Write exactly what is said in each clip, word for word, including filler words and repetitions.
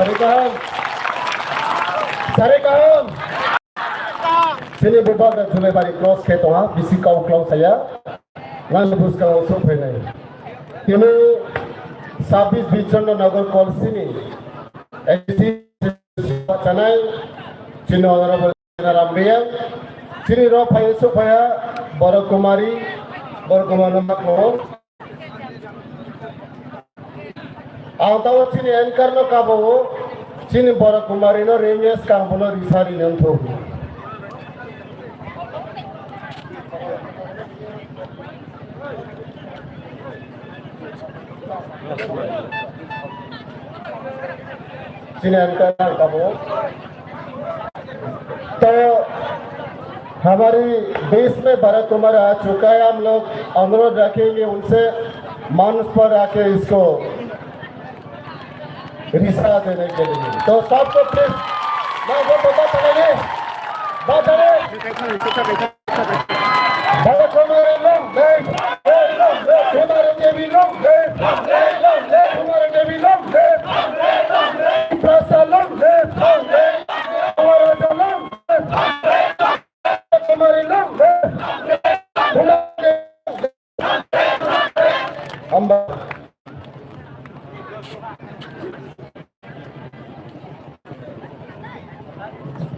Sari kaham. Sari kaham. Chini bubagra Julaibari cross khe tongha, bisi kau klau saya. Nang buskang sok phainai. Tini sabis Bichondra Nagar Kolsini A D C chanai, chini honorable Ramriya, chini ro phai sok phaya, Boro Kumari, Boro Kumari no makmo. Ang tao chini anchor no kabo, chini Boro Kumari no remia skang bono risari nang thok. Chini anchor no kabo. तो हमारी बीच में भरत कुमार आ चुका है, हम लोग अनुरोध रखेंगे उनसे मंच पर आके इसको रिसा देने के लिए। तो सबको प्लीज, मैं वो बता पड़ेंगे, बता रहे। भरत Kumar long live, long live, Kumar देवी long live, long live, long live, Kumar देवी long live, long live, long live, long live, प्रसा long live, long live, Maharaja long live, long live, Kumari long live, Kumar Devi long live। Hamba.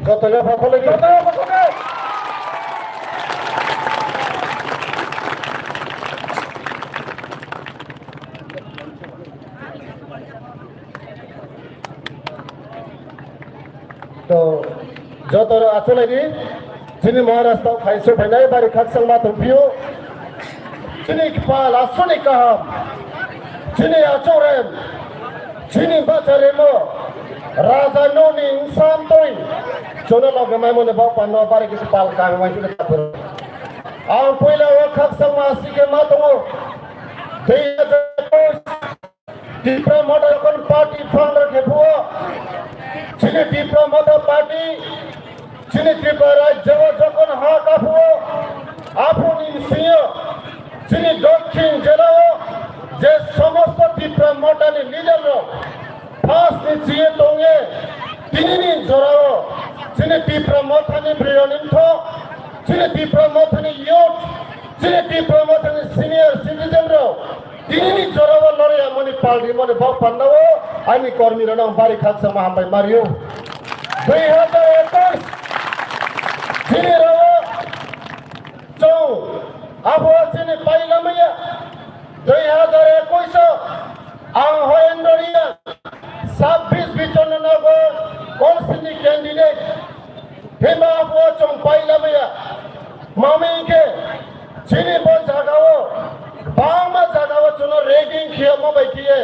Jotono phakhole, jotono phakhole. To, jotono achulai di. Chini Maharaj tao khainsu phainai bari khakchangma tongphio. Chini kpal aswkni kaham. Chini achorem. Chini bacharemo. Raja noni insam toi. Chono loge maimone bok panno bari kisi pal kaham mai chini kapur. Ang puila o khakchangma asike ma tongo. Tei Tipra Motha jokhon party founder khe phuo, chini Tipra Motha party, chini Tripura rajyo o jokhon ha kaphuo, aphuni bisingo chini Dokhin jela o je somosto Tipra Motha ni leader rok first ni chiye tongye, tini ni jora o chini Tipra Motha ni briyoni mtho, chini Tipra Motha ni youth, chini Tipra Motha ni senior citizen rok, Tini ni jora o lori amoni pal rimoni bok panna o ani kormi rok nang bari khaksa ma hambai mario. Dui hazar ekus chini rao chong abo chini paila maya. Dui hazar ekus o ang hoyendoriya sabis bichon nogo kolsini candidate. Himba abo chong paila maya. Mami ke chini bo jaga o bangma jaga o chuno ragging khiya mo bai khiye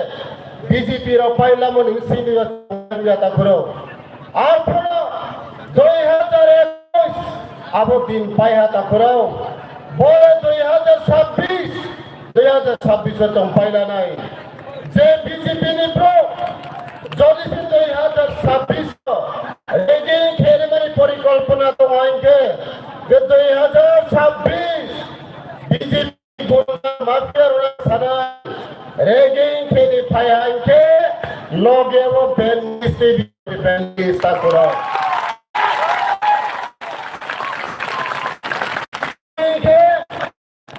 B J P rok paila mo ni sini ya ta khuro. Arphuno dui hazar ekus abo din paiha ta khuro. Bole dui hazar sabis, dui hazar sabis o chong paila nai. Je B J P ni bro, jodi se dui hazar sabis o ragging khe rimani porikolpona tongo hinkhe, je dui hazar sabis B J P gunda mafia rok sana ragging khe ri phai hinkhe, loge o bandage tei bandage ta khuro. Hinkhe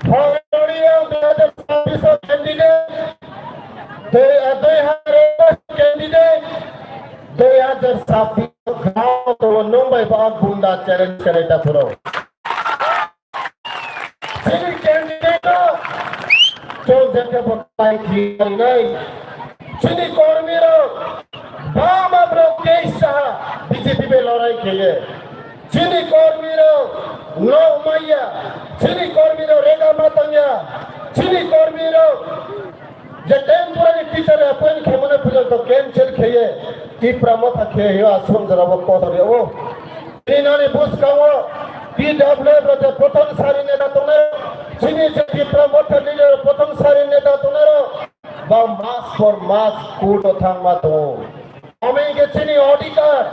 Honorarium dui hazar sabis o candidate, dui, dui hazar ekus candidate, dui hazar sabis o ground o nwng bai bo gunda challenge khlai ta phuru. Chini candidate o chwng jekhe bo tai khlai nai. Chini kormi rok bama bro keisa B J P bai lorai kheye. Chini kormi rok nok maya, chini kormi rok rega matangya, chini kormi rok je temporary teacher appoint khemani pujo to cancel kheye, Tipra Motha kheye yo aswng jora bo kotor yo. Tini nani bwskango T W F rok je prothom sari neta tongnai, chini je Tipra Motha leader prothom sari neta tongnai rok, ba mas for mas court o thangma tongo. Omo hinkhe chini odhikar,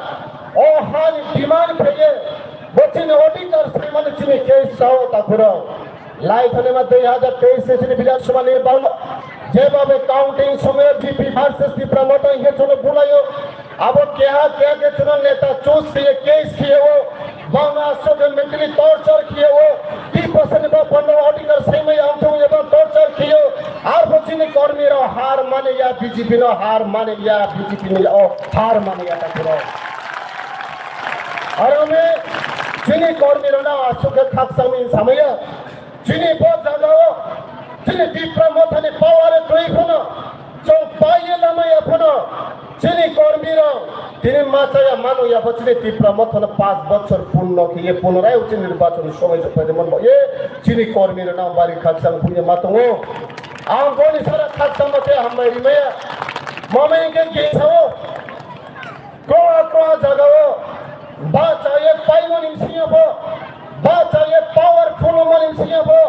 o hani demand khaiye, bo chini odhikar saimani chini case sao takhurao. Lai thani ma dui hazar teis se chini Bidhan Sabha ni bangma Jebabe counting somoyo B P versus Tipra Motha hinkhe chwngno bulaio. Abo keha keha khe chwngno neta choose khiye, case khiye o. Bangma aswk khe mentally torture khiye o. Tiprasani ba bondo adhikar saimai ang thung eba torture khiye o. Arbo chini kormi rok har mani ya, B J P no har mani ya, B J P ni o har mani ya ta kuro. Aroni chini kormi rok na aswk khe khakchangni samaya. Chini bo jagao, chini Tipra Mothani power twi phano, chwng paiye lamaya phano, chini kormi rok, tini machaya manu yapha chini Tipra Mothano panch bochor purno khiye punorai chini nirbachon somoi sokphaide mon bo ye, chini kormi rok nang bari khakchang puye ma tongo. Ang boni sara khakchang mate hambai rimaya, mama inke gesao, Kroa kroa jagao bachaye paimani bisingo bo, bachaye powerful mani bisingo bo,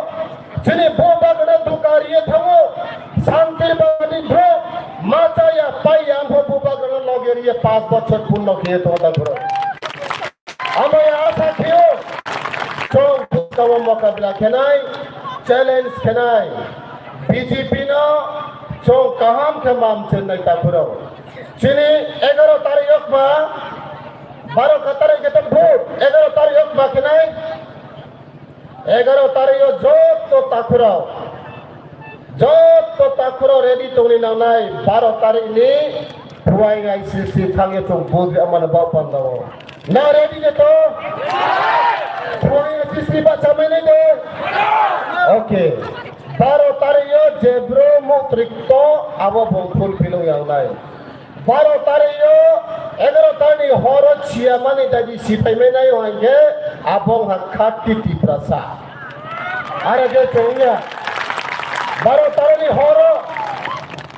chini bubagra dukariye thango, Santir Badi bro, machaya paiya bo bubagra logeriye panch bochor purno khiye tongo ta bro. Amaya asa khiyo, chong buskao mokabila khenai, challenge khenai, B J P no chong kaham khe mam chennai ta bro. Chini egaro tarik o kma, baro tarik o vote, egaro tarik o kma khenai, egaro tarik o joto takhurok, joto takhurok ready tongni nangnai, baro tarik ni phuaing I C C thangyo chwng vote ri amano bau pandao. Na ready je to? Phuaing I C C ba chamai nai de? Okay. Baro tarik o jebro mutrik to abo bo fulfill ong yang nai. Baro tarik o, egaro tarik ni horo chiyamani dabi sipaimai nai o hingke abo wngkha khati Tiprasa. Are je chongya. Baro tarik ni horo,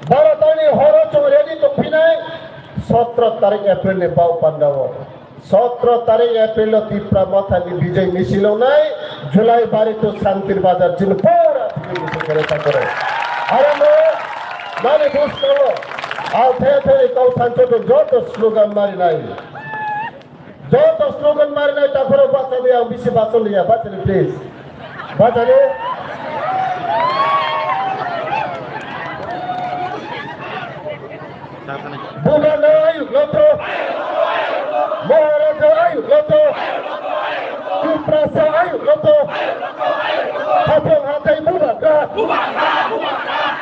baro tarik ni horo chong ready tongphinai sotro tarik April ni bau pandao. Sotro tarik April o Tipra Mothani Bijay Misil wngnai, July Bari to Santir Bazar, chini pura Bijay Misil kore ta kore. Aro no, nani buskao, al the the kau sancho to joto slogan mari nai. Joto slogan mari nai, ta kore bacha de, ang bisi bacha liya, bacha de please. Bachani. Bubagra ayuk loto. Maharaja ayuk loto. Tiprasa ayuk loto. Hapung hatai bubagra.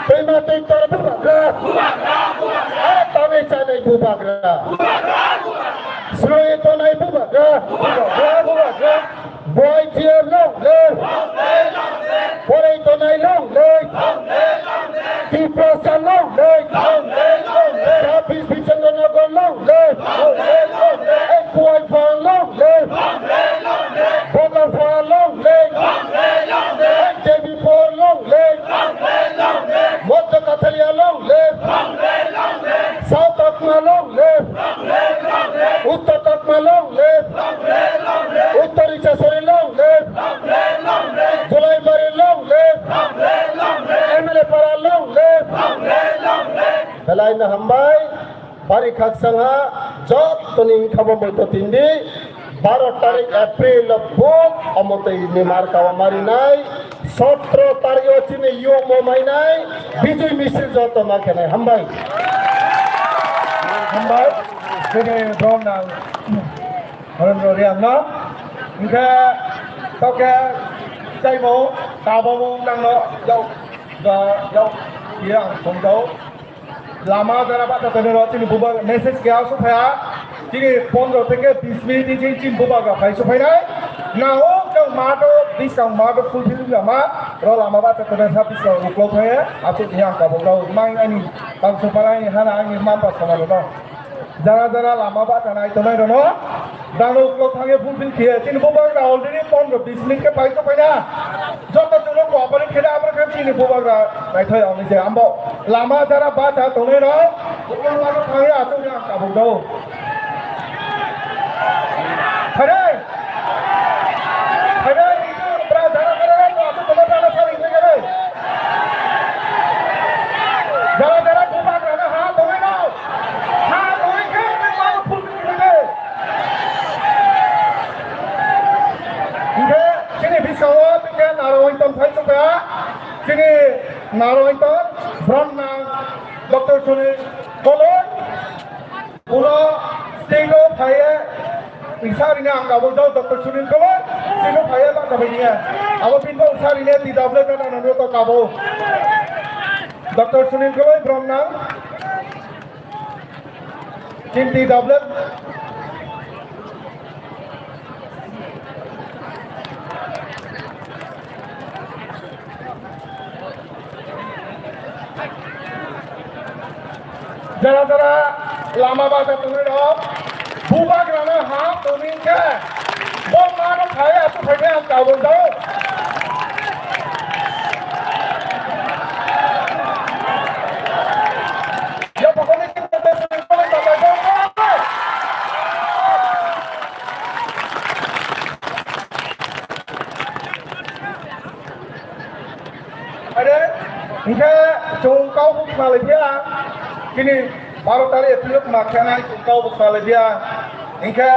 Tei ma tei tor bubagra. Are tame chanai bubagra. Sroi tonai bubagra. Bubagra, bubagra. Boy T F long live! Poroi tonai long live! Tiprasa long live! Sabis Bichandranagar long live! F Y F long live! Bogalpara long live! J B Pur long live! Motta Kathalia long live! South Akma long live! Uttar Takma long live! Uttar Richasari long live! Julaibari long live! M L A Para long live! Belai no hambai, bari khakchang ha, joto ni wngkha bo moito tindi, baro tarik April o buk omo twi ni marka o mari nai, sotro tarik o chini yumo mai nai, Bijay Misil joto ma khe nai, hambai. Hambai, chini brom nang Narendra Reang no, hingke toke chaimo, tabamo nang no, yau, da, yau, yang, tong jau. Lama jara bata tene ro chini bubagra message kaya su phaya. Chini pondro theke bis minute ni chini bubagra phai su phainai. Na o kang mato bis kang mato fulfill ya ma. Ro lama bata tene sa bis kang uklo phaya. Asu yang ka bongdao mang ani tang su phalai hana ani mampa samano no. Jara jara lama bata nai tonai ro no. Dano uklo thangye fulfill khiye. Chini bubagra already pondro bis minute ke phai su phaina. Joto chwngno cooperate khe de, aboni khe chini bubagra naithai ang je ambo lama jara bacha tongnai rok, bubagra thangwi achuk ya kabuk dao. Phaidai! Phaidai, nini bra jara jara rok achuk tongma bra sari khe khe. Jara jara bubagra na ha tongnai rok, ha tongwi khe tei mano phulphi khe khe. Hingke chini biskango hingke Naraington phai chukha, chini Naraington, bron Sunil Koloi, uno stage o phaiye, wngsa rina ang kabo jao Doctor Sunil Koloi, stage o phaiye bangsa bai niya. Abo pinto wngsa rina T W K na nangyo to kabo. Doctor Sunil Koloi, Bromnang, Chinti Dablep. Jara jara lama basa tongwi rok, bubagrano ha tongwi khe, bo mano phai aswk phaikhe ang kabul dao. Are, hingke chwng kau bo khna lai phiya, chini baro tarikh April ma khe nai chwng kau bo khna lai phiya, hingke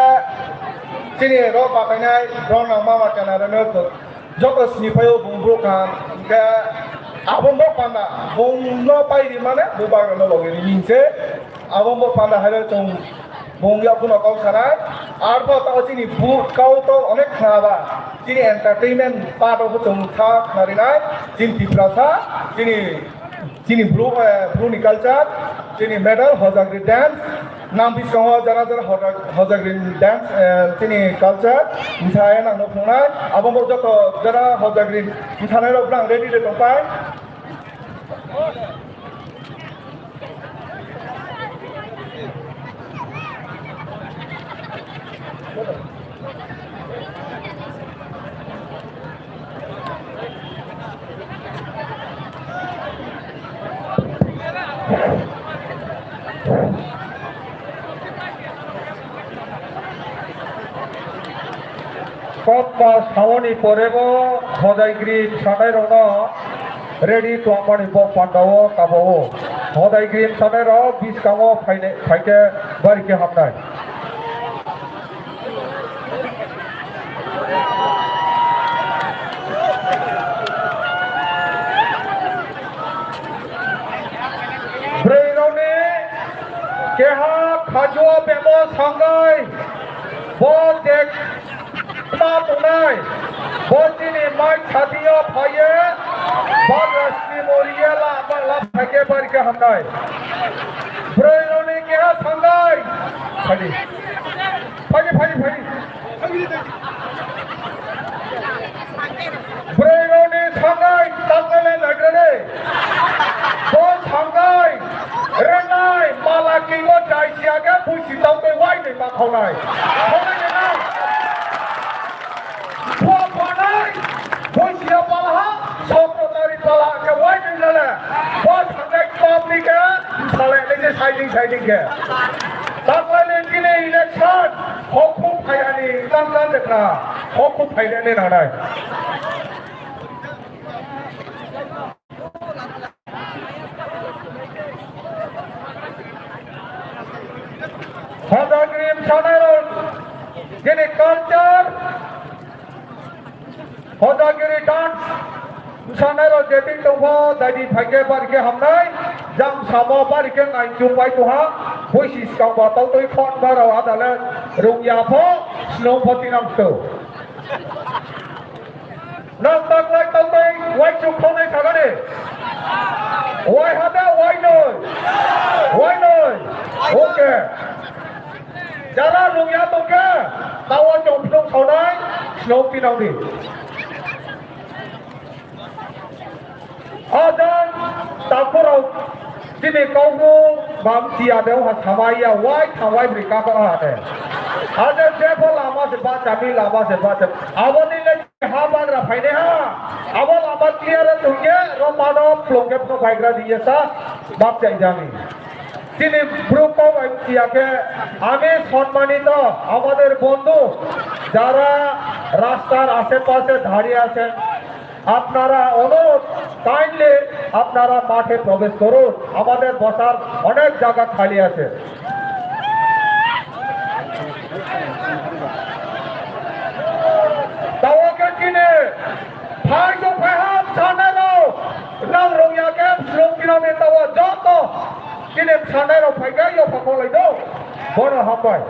chini rok batainai rok nang mama chana rok no. Joto sini phaio bung bro kaham, hingke abo bo panda, bung no pai ri mane, bubagra no logi ri hingse, abo bo panda hai chwng bung yakguno kok sanai, arpho tao chini bu kau to onek khna ba, chini entertainment part of chwng kha khna rinai, chini Tiprasa, chini Chini bru, eh, bruni culture, chini medal, hojagri dance, nang biskango jara jara hojag-, hojagri dance, eh, chini culture, msaya nang no phungnai, abo bo joto jara hojagri msanai rok brang ready de tongpai. Kokma samoni porebo hodaigri sanai rokno ready tongmani bo pandao kabao. Hodaigri sanai rok biskango phaine-, phaikhe barikhe hamnai. Bwrwirokni keha khajua bemo sangai, bo je ma tongnai, bo chini mai satio phaiye, bagra sni moriye la, la phaikhe barikhe hamnai. Bwrwirokni keha sangai, phadi. Phadi, phadi, phadi. Bwrwirokni sangai tangnai lai nagrani. Bo sangai renai mala kingo jai siya khe buisi tangtwi wai ni ma khaunai. Khaunai ni na. Bua khaunai buisi ya pala ha, sokro tari pala khe wai ni lele. Bo sangai public khe salai ni je siding siding khe. Taklai ni kini election hokhu phayani tang tang dekra. Hokhu phailene nanai. Hojagri msanai rok, jini culture, Hojagri dance msanai rok jetin tongpho, daidi phaikhe barikhe hamnai, jang samo barikhe nai chumbai tongha, buisi skang ba tongtwi khon barao adale rungya pho, snung pho tinang sto. Nang taklai tongbai, wai chuk khonai sagani. Wai hada, wai noi. Wai noi. Okay. Jara rungya tongkhe, tawa chongphlung sonai, snong pinang di. Ajang takhorok chini kaubru bam chia de ha samaya wai thawai bri ka ha de. Aja jebo lama se ba chami lama se ba chami. Aboni le ha bagra phaine ha. Abo lama clear tongke romano plongke phno baigra diye sa bap chai jani. Chini bru kok bai chia khe, আমি সম্মানিত আমাদের বন্ধু যারা রাস্তার আশেপাশে দাঁড়িয়ে আছেন, আপনারা অনুরোধ, kindly আপনারা মাঠে প্রবেশ করুন, আমাদের বসার অনেক জায়গা খালি আছে। Tawa khe chini phai to phai ham sanai rok, nang rok ya khe slok kino de tawa joto. Chini bwsanairok phaikha, yapha kholai do. Bono hambai.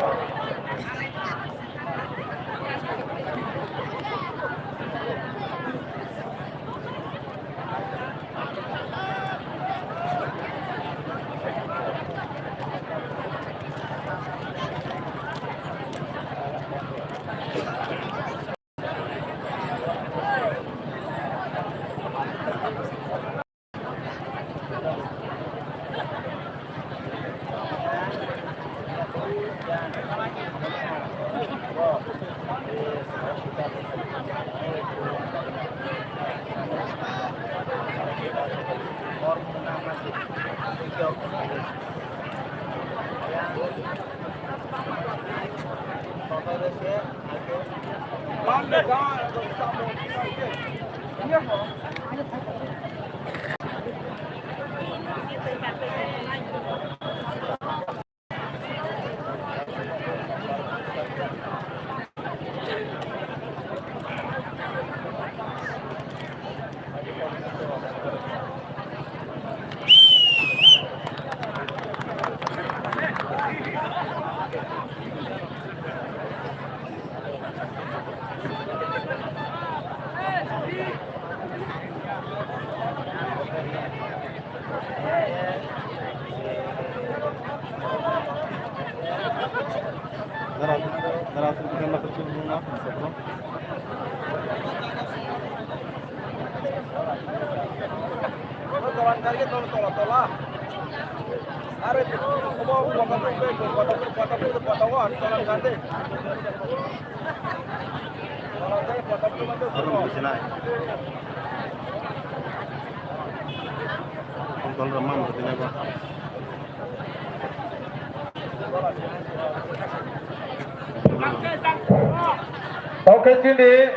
Oke, chini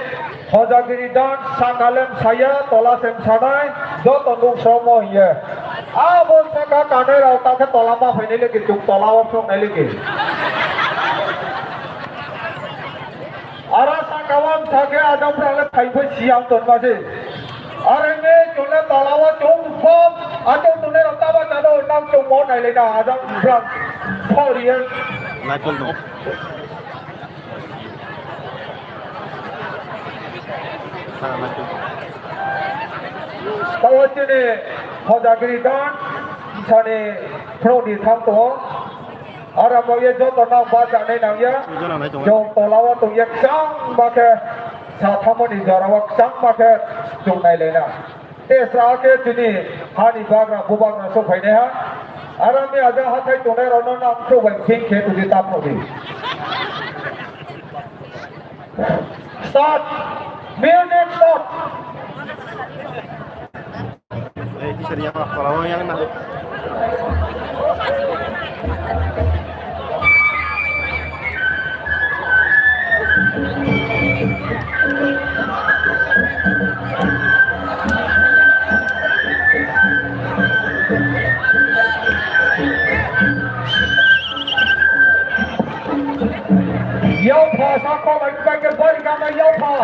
Hojagiri dan Sangalem saya tola sem sanai joto nuk somo hiye. Abo saka kanai rao ta khe tola ma phainai lagi tuk tola o sok nai lagi. Ara saka wan sake ajam rale phai phai siam ton ma se. Are me chole tola o chong phom ato tune rao ta ba ta do nang chong mo nai le na ajam brang. Sorry. Michael no. Tawa chini Hojagiri dan sani phro di thang to. Ara mo ye joto nang ba janai nang ya. Jong tola o tong ye chang ba khe sa thamo ni jora o chang ba khe chung nai le na. Te sa khe chini hani bagra bubagra sok phainai ha. Ara mi aja hathai tongnai rao no nang khro bai khing khe tuji tap no di. Start. Music start. Eh, teacher yang apa? Kalau yang nak. Yopha, sakho bai bai ke bari gana yopha.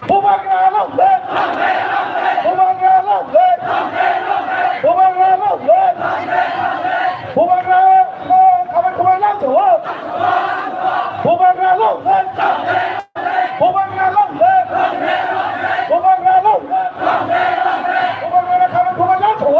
Bubagra long live! Bubagra long live! Bubagra long live! Bubagra long, khabai khabai lang tong. Bubagra long live! Bubagra long live! Bubagra long live! Bubagra khabai khabai lang tong.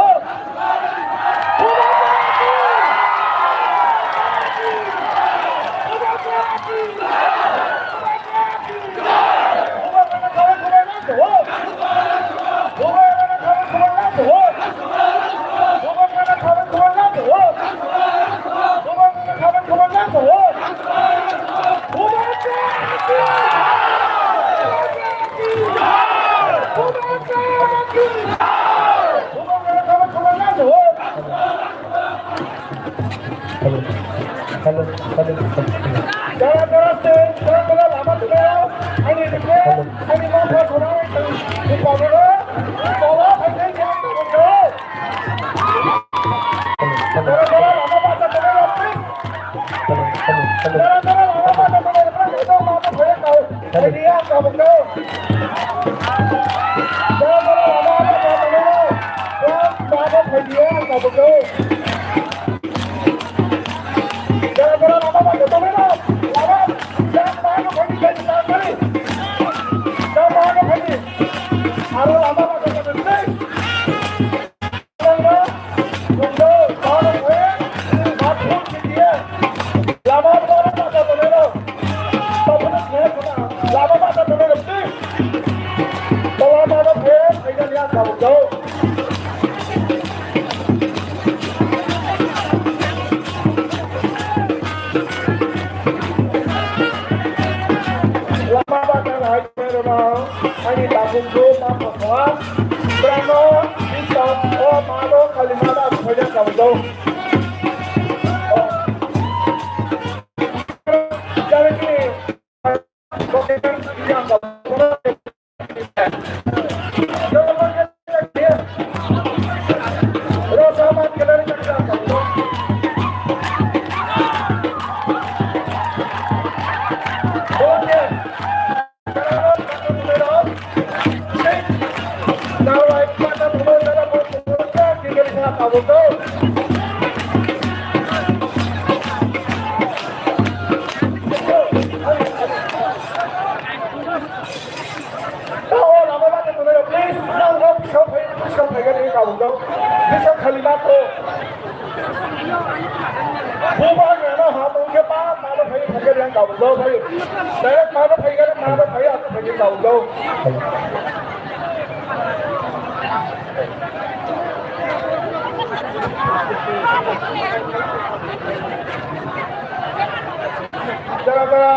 Hello, hello, hello. Jara jara se, jara jara lama tunayo, ani dikhe, ani ma pha thonai, ni pamero, bawa phai phai jam tunayo. Jara jara lama pha thonai, please. Jara jara lama pha thonai, please. Ito ma pha phai kau. Hello. Media ang kabuk tau. Jara jara lama pha thonai, please. Jara jara lama pha thonai, please. Jara jara lama pha thonai, please. Lama, jara lama pha thonai, please. Jara lama pha thonai. Aro lama pha thonai, please. Lama bata hai. Ani tabuk bo ma pha kha. Brano, Islam, o ma do, kali ma da, phaida ka do. Jare ki, Please, no, no, bisa phai, bisa phai gani kabuk dong. Bisa khali ma to. Bubagrano ha tongkhe ba, mano phai phai gani ang kabuk dong phai. Direct mano phai gani, mano phai ang phai gani kabuk dong. Jara jara,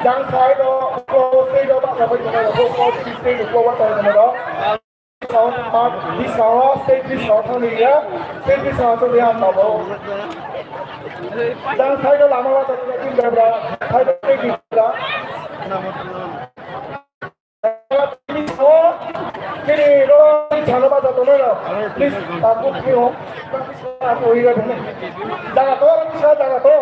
jang side o, o, stage o, baka bai tongmani rok, o, stage o, o, tongmani rok. Biskango, biskango, stage biskango thangni ya, stage biskango thangni ya, ang tamo. Jang side o lama o thangni ya, side o thangni ya. Please, tabuk phiyok. Jaga to, jaga to.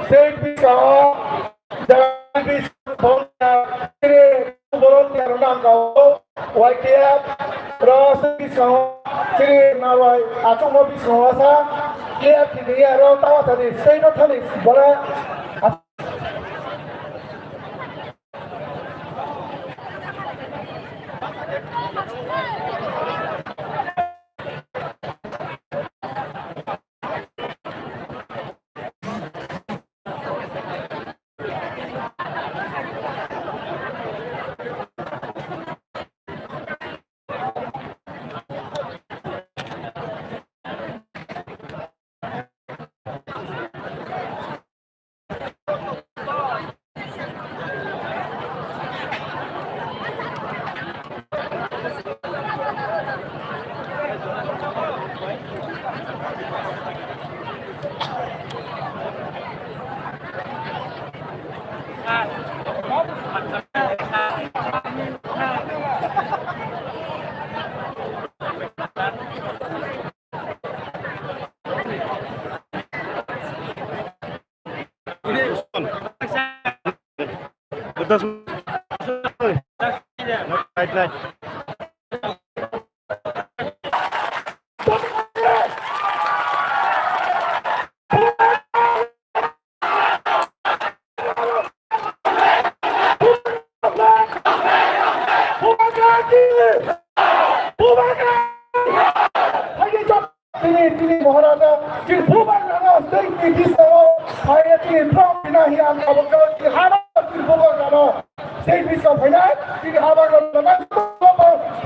State biskango, jara biskango, siri borok ni aro nangkao, Y T F, ro state biskango, siri narwai, achukma biskango sa, clear khini aro tawa sadi, state no thani, bole, Right, right. Tini, tini Maharaja, chini bubagrano, tei tini biskango, phaiya chini throk tini hiya ang abo kau chini hano chini bubagrano, tei biskang phainai, chini habagrano,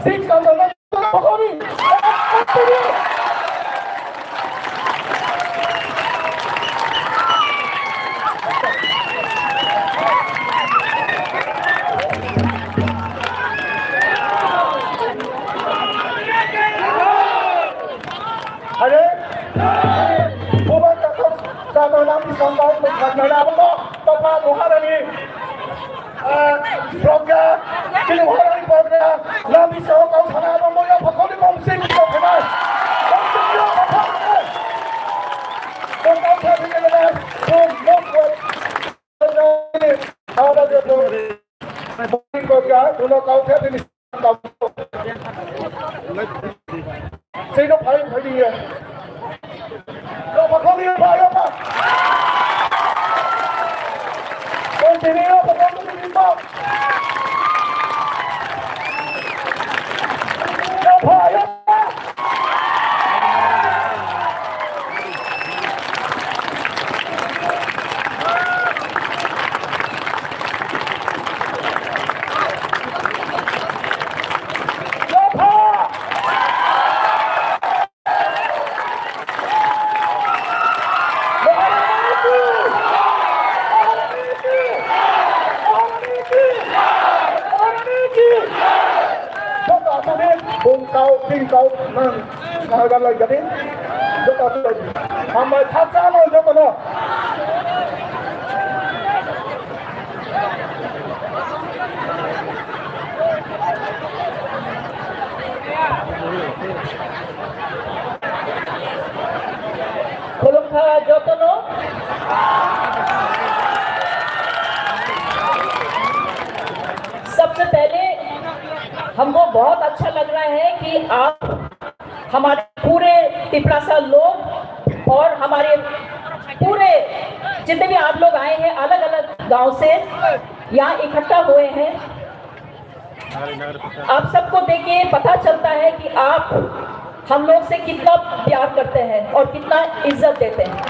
tei biskang phainai. Are, bubagra kok, kok nang bisong kau, kok nang abo kok, kok nang Maharani. Ah, Progya, chini Maharani Progya, nang bisong kau sana abo moya, pakoli kau sing kau kena. Kau sing kau kena. Kau kau kena, kau mok kau. Kau kau kena, kau kau kena. Sino phai phai diye. Yo pakho diye ba, yo pa. Continue, yo pakho diye ba. Yo pa, yo pa. Joto asani bung kau, bini kau nang sahagan lai jadi. Joto asani hambai khaksa no joto no. Khulumkha jotono. सबसे पहले हमको बहुत अच्छा लग रहा है कि आप हमारे पूरे तिपरासा लोग और हमारे पूरे जितने भी आप लोग आए हैं अलग-अलग गांव से, यहाँ इकट्ठा हुए हैं। आप सबको देख के पता चलता है कि आप हम लोग से कितना प्यार करते हैं और कितना इज्जत देते हैं।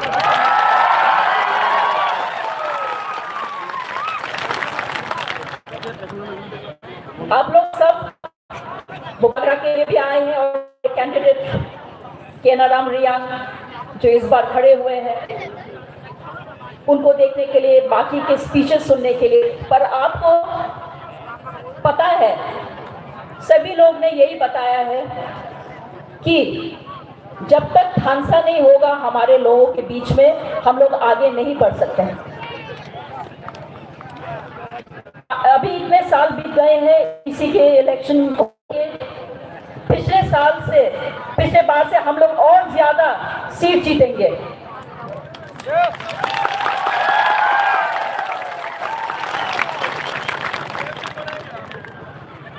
आप लोग सब बुबागरा के लिए भी आए हैं और कैंडिडेट केनाराम रियांग जो इस बार खड़े हुए हैं, उनको देखने के लिए, बाकी के स्पीचेस सुनने के लिए। पर आपको पता है, सभी लोग ने यही बताया है कि जब तक थानसा नहीं होगा हमारे लोगों के बीच में, हम लोग आगे नहीं बढ़ सकते हैं। अभी इतने साल बीत गए हैं इसी के इलेक्शन के। पिछले साल से, पिछले बार से हम लोग और ज्यादा सीट जीतेंगे।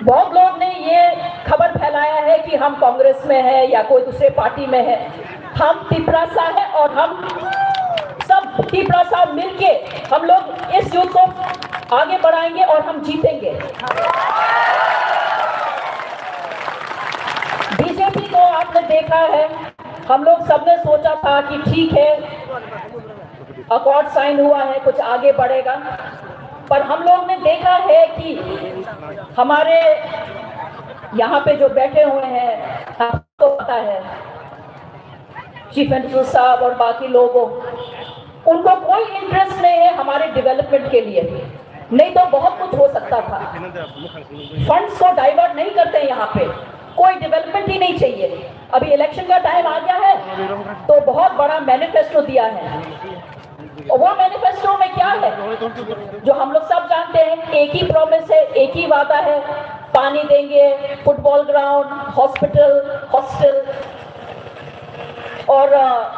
बहुत लोग ने ये खबर फैलाया है कि हम कांग्रेस में हैं या कोई दूसरे पार्टी में है। हम तिपरासा है और हम सब तिपरासा मिलके हम लोग इस युद्ध को आगे बढ़ाएंगे और हम जीतेंगे। बीजेपी को आपने देखा है, हम लोग सबने सोचा था कि ठीक है, अकॉर्ड साइन हुआ है, कुछ आगे बढ़ेगा, पर हम लोग ने देखा है कि हमारे यहाँ पे जो बैठे हुए हैं, आपको पता है, चीफ मिनिस्टर साहब और बाकी लोगों, उनको कोई इंटरेस्ट नहीं है हमारे डेवलपमेंट के लिए, नहीं तो बहुत कुछ हो सकता था। फंड्स को डाइवर्ट नहीं करते यहाँ पे, कोई डेवलपमेंट ही नहीं चाहिए। अभी इलेक्शन का टाइम आ गया है, तो बहुत बड़ा मैनिफेस्टो दिया है। और वो मैनिफेस्टो में क्या है, जो हम लोग सब जानते हैं, एक ही प्रॉमिस है, एक ही वादा है, पानी देंगे, फुटबॉल ग्राउंड, हॉस्पिटल, हॉस्टल और, अ,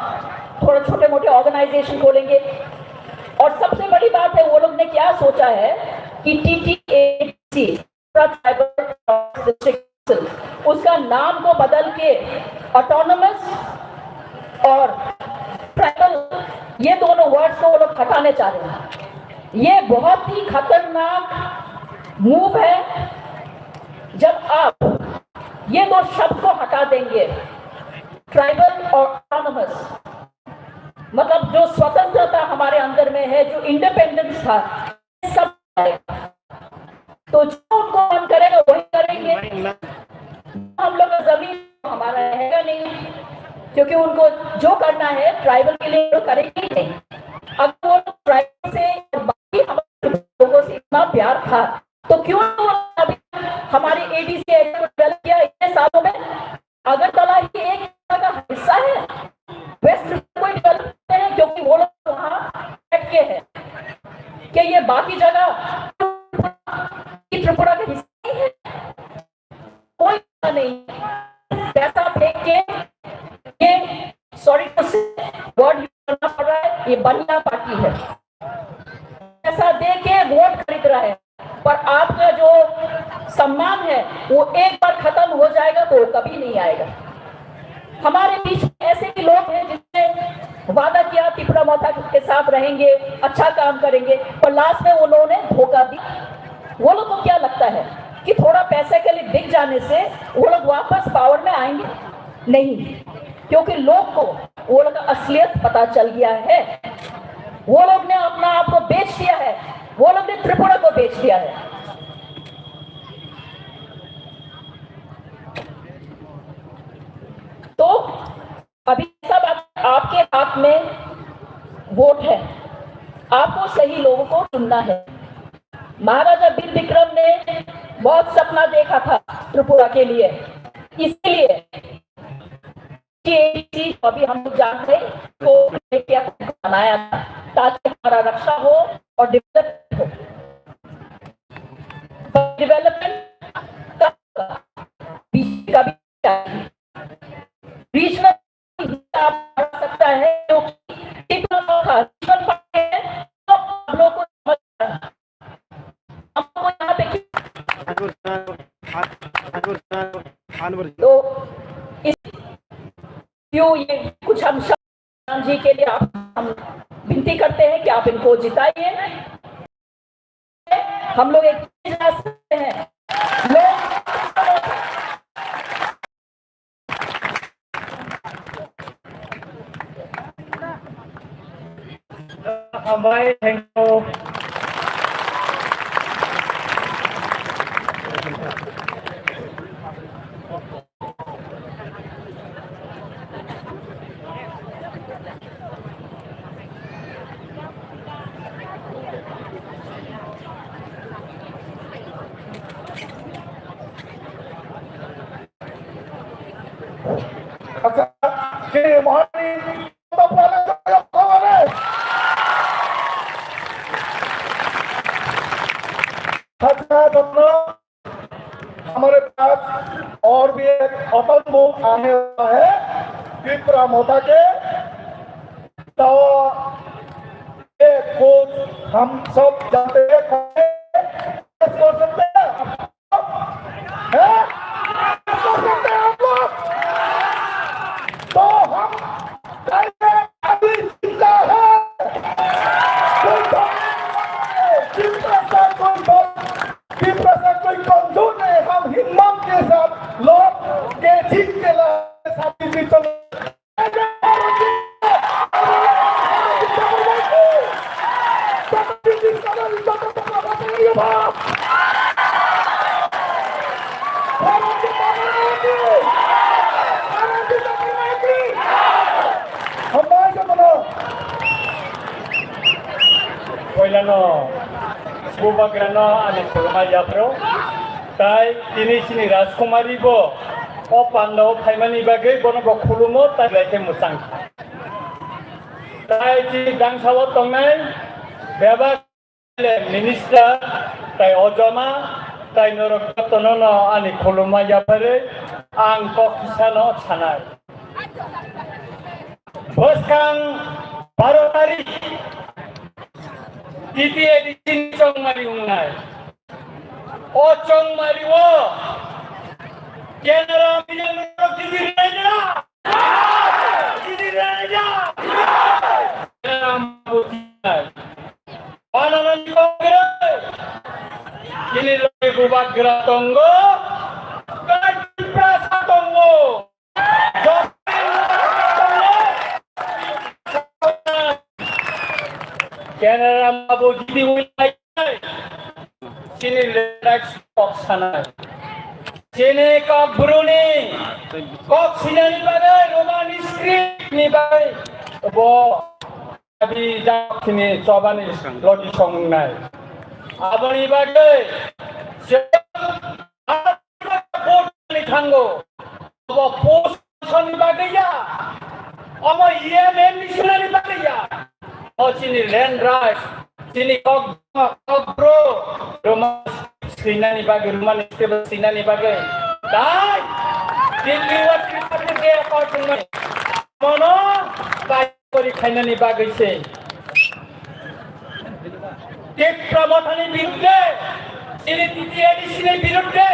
थोड़े छोटे मोटे ऑर्गेनाइजेशन खोलेंगे। और सबसे बड़ी बात है, वो लोग ने क्या सोचा है कि टीटीएडीसी, ट्राइबल डिस्ट्रिक्ट, उसका नाम को बदल के ऑटोनमस और ट्राइबल, ये दोनों वर्ड्स को वो लोग हटाने चाह रहे हैं। ये बहुत ही खतरनाक मूव है। जब आप ये दो शब्द को हटा देंगे, ट्राइबल और ऑटोनमस, मतलब जो स्वतंत्रता हमारे अंदर में है, जो इंडिपेंडेंस था, ये सब जाएगा। तो जो उनको मन करेगा वही करेंगे। हम लोग का जमीन हमारा रहेगा नहीं, क्योंकि उनको जो करना है ट्राइबल के लिए, वो करेंगे ही नहीं। अगर वो ट्राइबल से और बाकी हमारे लोगों से इतना प्यार था, तो क्यों उन्होंने अभी हमारी एडीसी एरिया को डेवलप किया इतने सालों में? अगरतला ही एक जगह का हिस्सा है, वेस्ट को डेवलप करते हैं, क्योंकि वो लोग वहाँ बैठ के हैं। क्या ये बाकी जगह त्रिपुरा का हिस्सा नहीं है? कोई हिस्सा नहीं। पैसा फेंक के ये, सॉरी टू से, वर्ड यूज करना पड़ रहा है, ये बनिया पार्टी है। पैसा दे के वोट खरीद रहा है, पर आपका जो सम्मान है वो एक बार खत्म हो जाएगा तो वो कभी नहीं आएगा। हमारे बीच में ऐसे भी लोग हैं जिसने वादा किया तिपरा मोथा के साथ रहेंगे, अच्छा काम करेंगे, पर लास्ट में उन्होंने धोखा दिया। वो लोग को क्या लगता है कि थोड़ा पैसे के लिए बिक जाने से वो लोग वापस पावर में आएंगे? नहीं, क्योंकि लोग को वो लोग का असलियत पता चल गया है। वो लोग ने अपना आप को बेच दिया है, वो लोग ने त्रिपुरा को बेच दिया है। तो अभी सब आप, आपके हाथ में वोट है, आपको सही लोगों को चुनना है। महाराजा वीर विक्रम ने बहुत सपना देखा था त्रिपुरा के लिए, इसीलिए कि अभी हम लोग जान रहे तो क्या बनाया था, ताकि हमारा रक्षा हो और डेवलपमेंट हो। डेवलपमेंट का, का भी रीजनल हिस्सा बढ़ सकता है, क्योंकि टिप्पणी का रीजनल पार्ट है, तो हम लोग को समझ, हम लोग को यहाँ पे तो इस, क्यों ये कुछ हम शब्द जी के लिए आप, हम विनती करते हैं कि आप इनको जिताइए। हम लोग एक चीज आ सकते हैं, लोग हमारे আচ্ছা, কে মহারানী? আচ্ছা, ধন্যবাদ। हमारे पास और भी एक अटल मूव आने वाला है, विप्रा मोथा के। तो ये कुछ हम सब जानते हैं, कौन है? कर सकते हैं? हैं? कर सकते हैं आप लोग? तो हम अभी जिंदा है। कोई डरने वाला नहीं है। जिंदा सा कोई डर, जिंदा सा कोई कमजोर नहीं। हम हिम्मत के साथ लोग के जीत के लिए साथ भी चल Poilano Bubagrano ani khulumma yaphro, tai tini chini Rajkumari bo o pandao phaimani bagwi bono bo khulumo, tai belai khe mwchang. Tai chini dangsao tongnai bebak minister, tai ojama, tai norok jotono no ani khulumma yapharwi ang kok kisano sanai. Bwskang baro tarik T T A D C ni chongmani wngnai. O Chongmari o General Major Gidi Raja. Gidi Raja. General Major. Pananani kongre. Kini lagi bubagra tongo. Kai prasa tongo. General Babu Gidi Wilai. Chini lyrics kok sanai. Chini kok bruni kok sinani bagwi Roman script ni bagwi bo abi jak chini chobani lodi songnai. Aboni bagwi se vote ni thango. Bo post ni bagwi ya. Omo E M M ni sinani bagwi ya. O chini land rights, chini kok, kok bro, Roman sinani bagwi, Roman script sinani bagwi. Tai, Delhi o Tripura ke kok bro. Mono, tai kori khainani bagwi se. Tipra Mothani birudde, chini T T A D C ni birudde,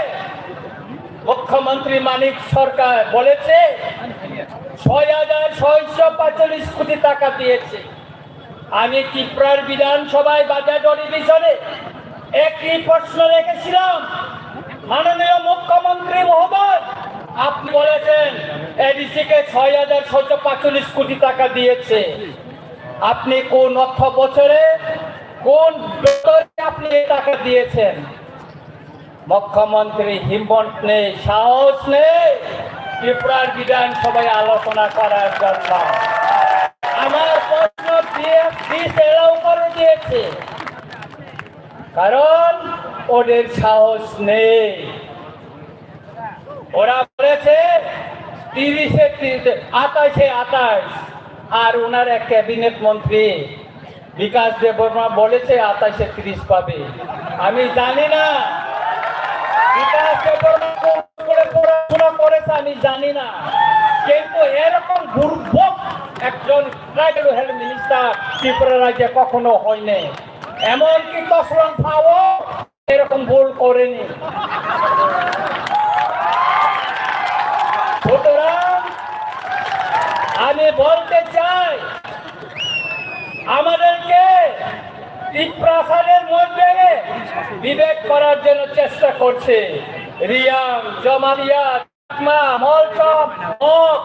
মুখ্যমন্ত্রী মানিক সরকার বলেছে ছয় হাজার ছয়শো পাঁচচল্লিশ কোটি টাকা দিয়েছে। আমি ত্রিপুরার বিধানসভায় বাজেট অধিবেশনে একই প্রশ্ন রেখেছিলাম, মাননীয় মুখ্যমন্ত্রী মহোদয়, আপনি বলেছেন এডিসি কে ছয় হাজার ছয়শো পাঁচচল্লিশ কোটি টাকা দিয়েছে। আপনি কোন অর্থ বছরে, কোন বছরে আপনি এই টাকা দিয়েছেন? মুখ্যমন্ত্রী হিম্মত নেই, সাহস নেই, ত্রিপুরার বিধানসভায় আলোচনা করার জন্য। আমার প্রশ্ন বিএফ ডিসঅ্যালাউ করে দিয়েছে, কারণ ওদের সাহস নেই। ওরা বলেছে তিরিশে তিরিশ, আঠাশে আঠাশ, আর ওনার এক ক্যাবিনেট মন্ত্রী বিকাশ দেববর্মা বলেছে আঠাশে তিরিশ পাবে। আমি জানি না বিকাশ দেববর্মা কোন স্কুলে পড়াশোনা করেছে, আমি জানি না, কিন্তু এরকম দুর্ভোগ একজন ট্রাইবাল হেলথ মিনিস্টার ত্রিপুরা রাজ্যে কখনো হয়নি। এমনকি তসরং ফাও এরকম ভুল করেনি। সুতরাং আমি বলতে চাই, আমাদেরকে তিপ্রাসাদের মধ্যে বিভেদ করার জন্য চেষ্টা করছে রিয়াং, জমাতিয়া, চাকমা, মলচম, মগ,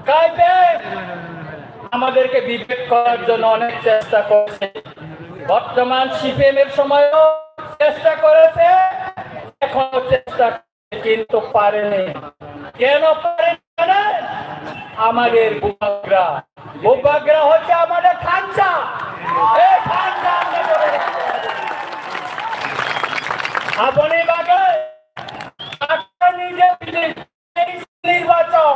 কাইপেন আমাদেরকে বিভেদ করার জন্য অনেক চেষ্টা করেছে। বর্তমান সিপিএম এর সময়ও চেষ্টা করেছে, এখনো চেষ্টা করছে, কিন্তু পারেনি। কেন পারেনি জানেন? আমাদের বুবাগ্রা, বুবাগ্রা হচ্ছে আমাদের খাঞ্চা। এই খাঞ্চা আমরা ধরে রাখতে হবে। আপনি বাগে নিজে নিজে এই নির্বাচন,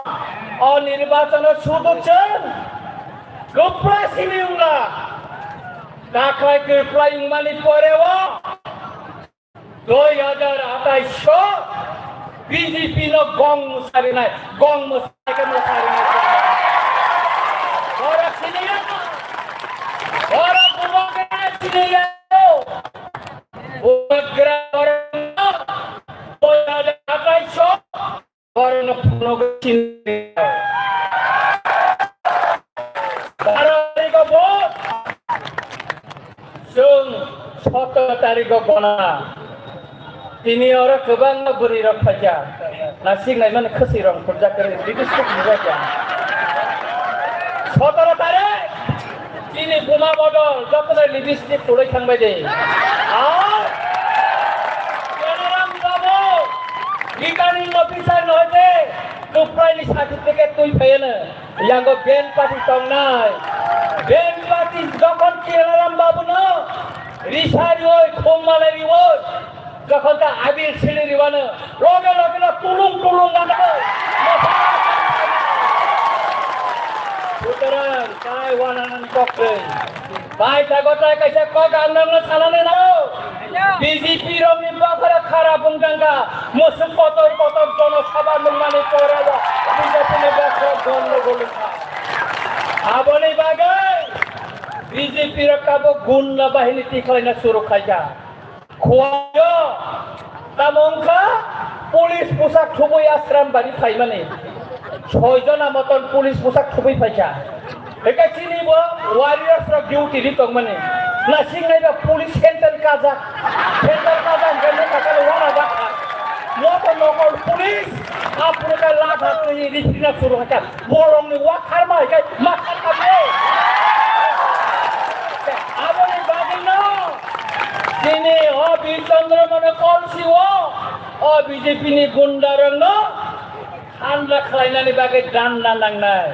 অ নির্বাচন শুধু চেন, গোপ্রা সিমিউলা, তাকাই গোপ্রা ইংমানি পরেও দুই হাজার আঠাইশ BJP no gong musari nai, gong musari ke musari nai. Ora sini ya, ora bubagra sini ya, bubagra ora, দুই হাজার আঠাইশ Borokno phunugwi sini. Baro tarigo vote. Chwng sotoro tarigo gona. Tini oro kwbangma bwrwirok phaikha. Nasik naimani khwswirok phurjak kwrwi, lipstick phurjak ya. Sotoro tarik. Chini buma bodol jotono lipstick pulwi thangbai de. Ar Kanaram Babu, returning officer no hoite, kwprai ni certificate twi phaiya no. Yango ben party tongnai. Ben party jokhon Kanaram Babu no risa rioi, khum malai rioi, Jokhon ta abil sili ribano, loge loge no tulung tulung gana. Sutarang, tai wananani kok twi. Tai jago tai kaisa kok ang nangno sanani nao. B J P rokni bokhora khara bungkangka, musuk kotor kotor jono sabha nungmani porao, B J P ni bokhora jono gulungkha. Aboni bagwi B J P rok tabuk gunda bahini tikhlaina suru khaikha. Khuaio, Tamo wngkha police bwsak thubui Ashram bari phaimani. Soi jona moton police bwsak thubui phaikha. Hwnkhe chini bo warriors rok duty ri tongmani. Nasingnai ba police center kajak. Center kajak hwnkhe nokha khe wana jakha. Moto nokol police aphuru khe latha twi rifrina suru hakha. Bolongni wa kharma hai khe ma kharma de. Aboni bagwino chini o Bir Chandra mane kolsi o, o B J P ni gunda rokno handla khlainani bagwi dharna nangnai.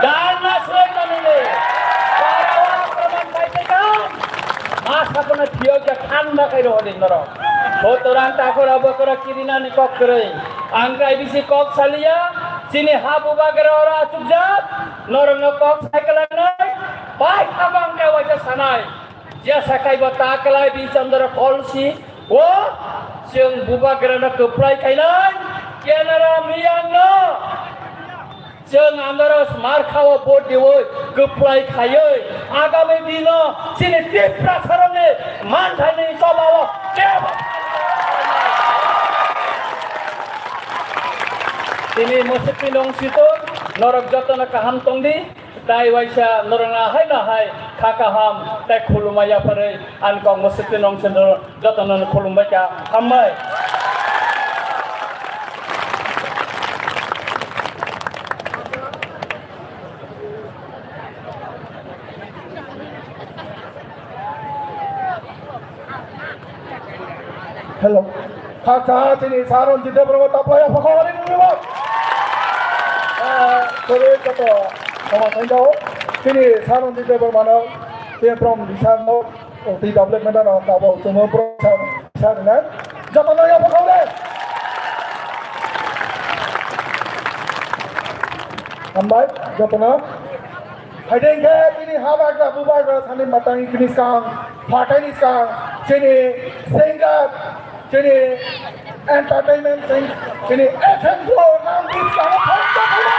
Dharna swlaimani le. Para o akraman bai tei kam. Ma sakno thiyok ya khan ma kai rohori norok. Hotorang takora bokora kirinani kok kwrwi. Ang kai bisi kok saliya. Chini ha bubagra oro achukjak. Norokno kok sai kwlangnai. Bai habang kai waisa sanai. Jesa kai bo ta kwlai Bir Chandra kolsi. O chwng bubagrano kwplai khainai. Kenara miyangno. Chwng andaro smarkha o vote diwi kwplai khaiwi agami dino chini Tiprasarokni manthaini chobao kebo. Tini mwswkni nong situng norok jotono kaham tongdi, tai waisa norokno hai no hai kha kaham tai khulumma yapharwi. Ani kok mwswkti nong sendro jotono khulumbai kha, hambai. Hello. Kha kha chini Saron Jidebro taplaya phokori nungni bo. Ah, sorry, kato. Sama thank you. Chini Saron Jidebro mano. Chini from Bisano. O, twi doblek meda no, tabo chwngno pro sa, sa rwnai. Jotono yapha khaole. Hambai, jotono. Haide hwnkhe chini ha bagra, bu bagra, sani matang chini skang, phatai ni skang, chini singer, chini entertainment thing, chini F M Pro nang di sama thangta thangta.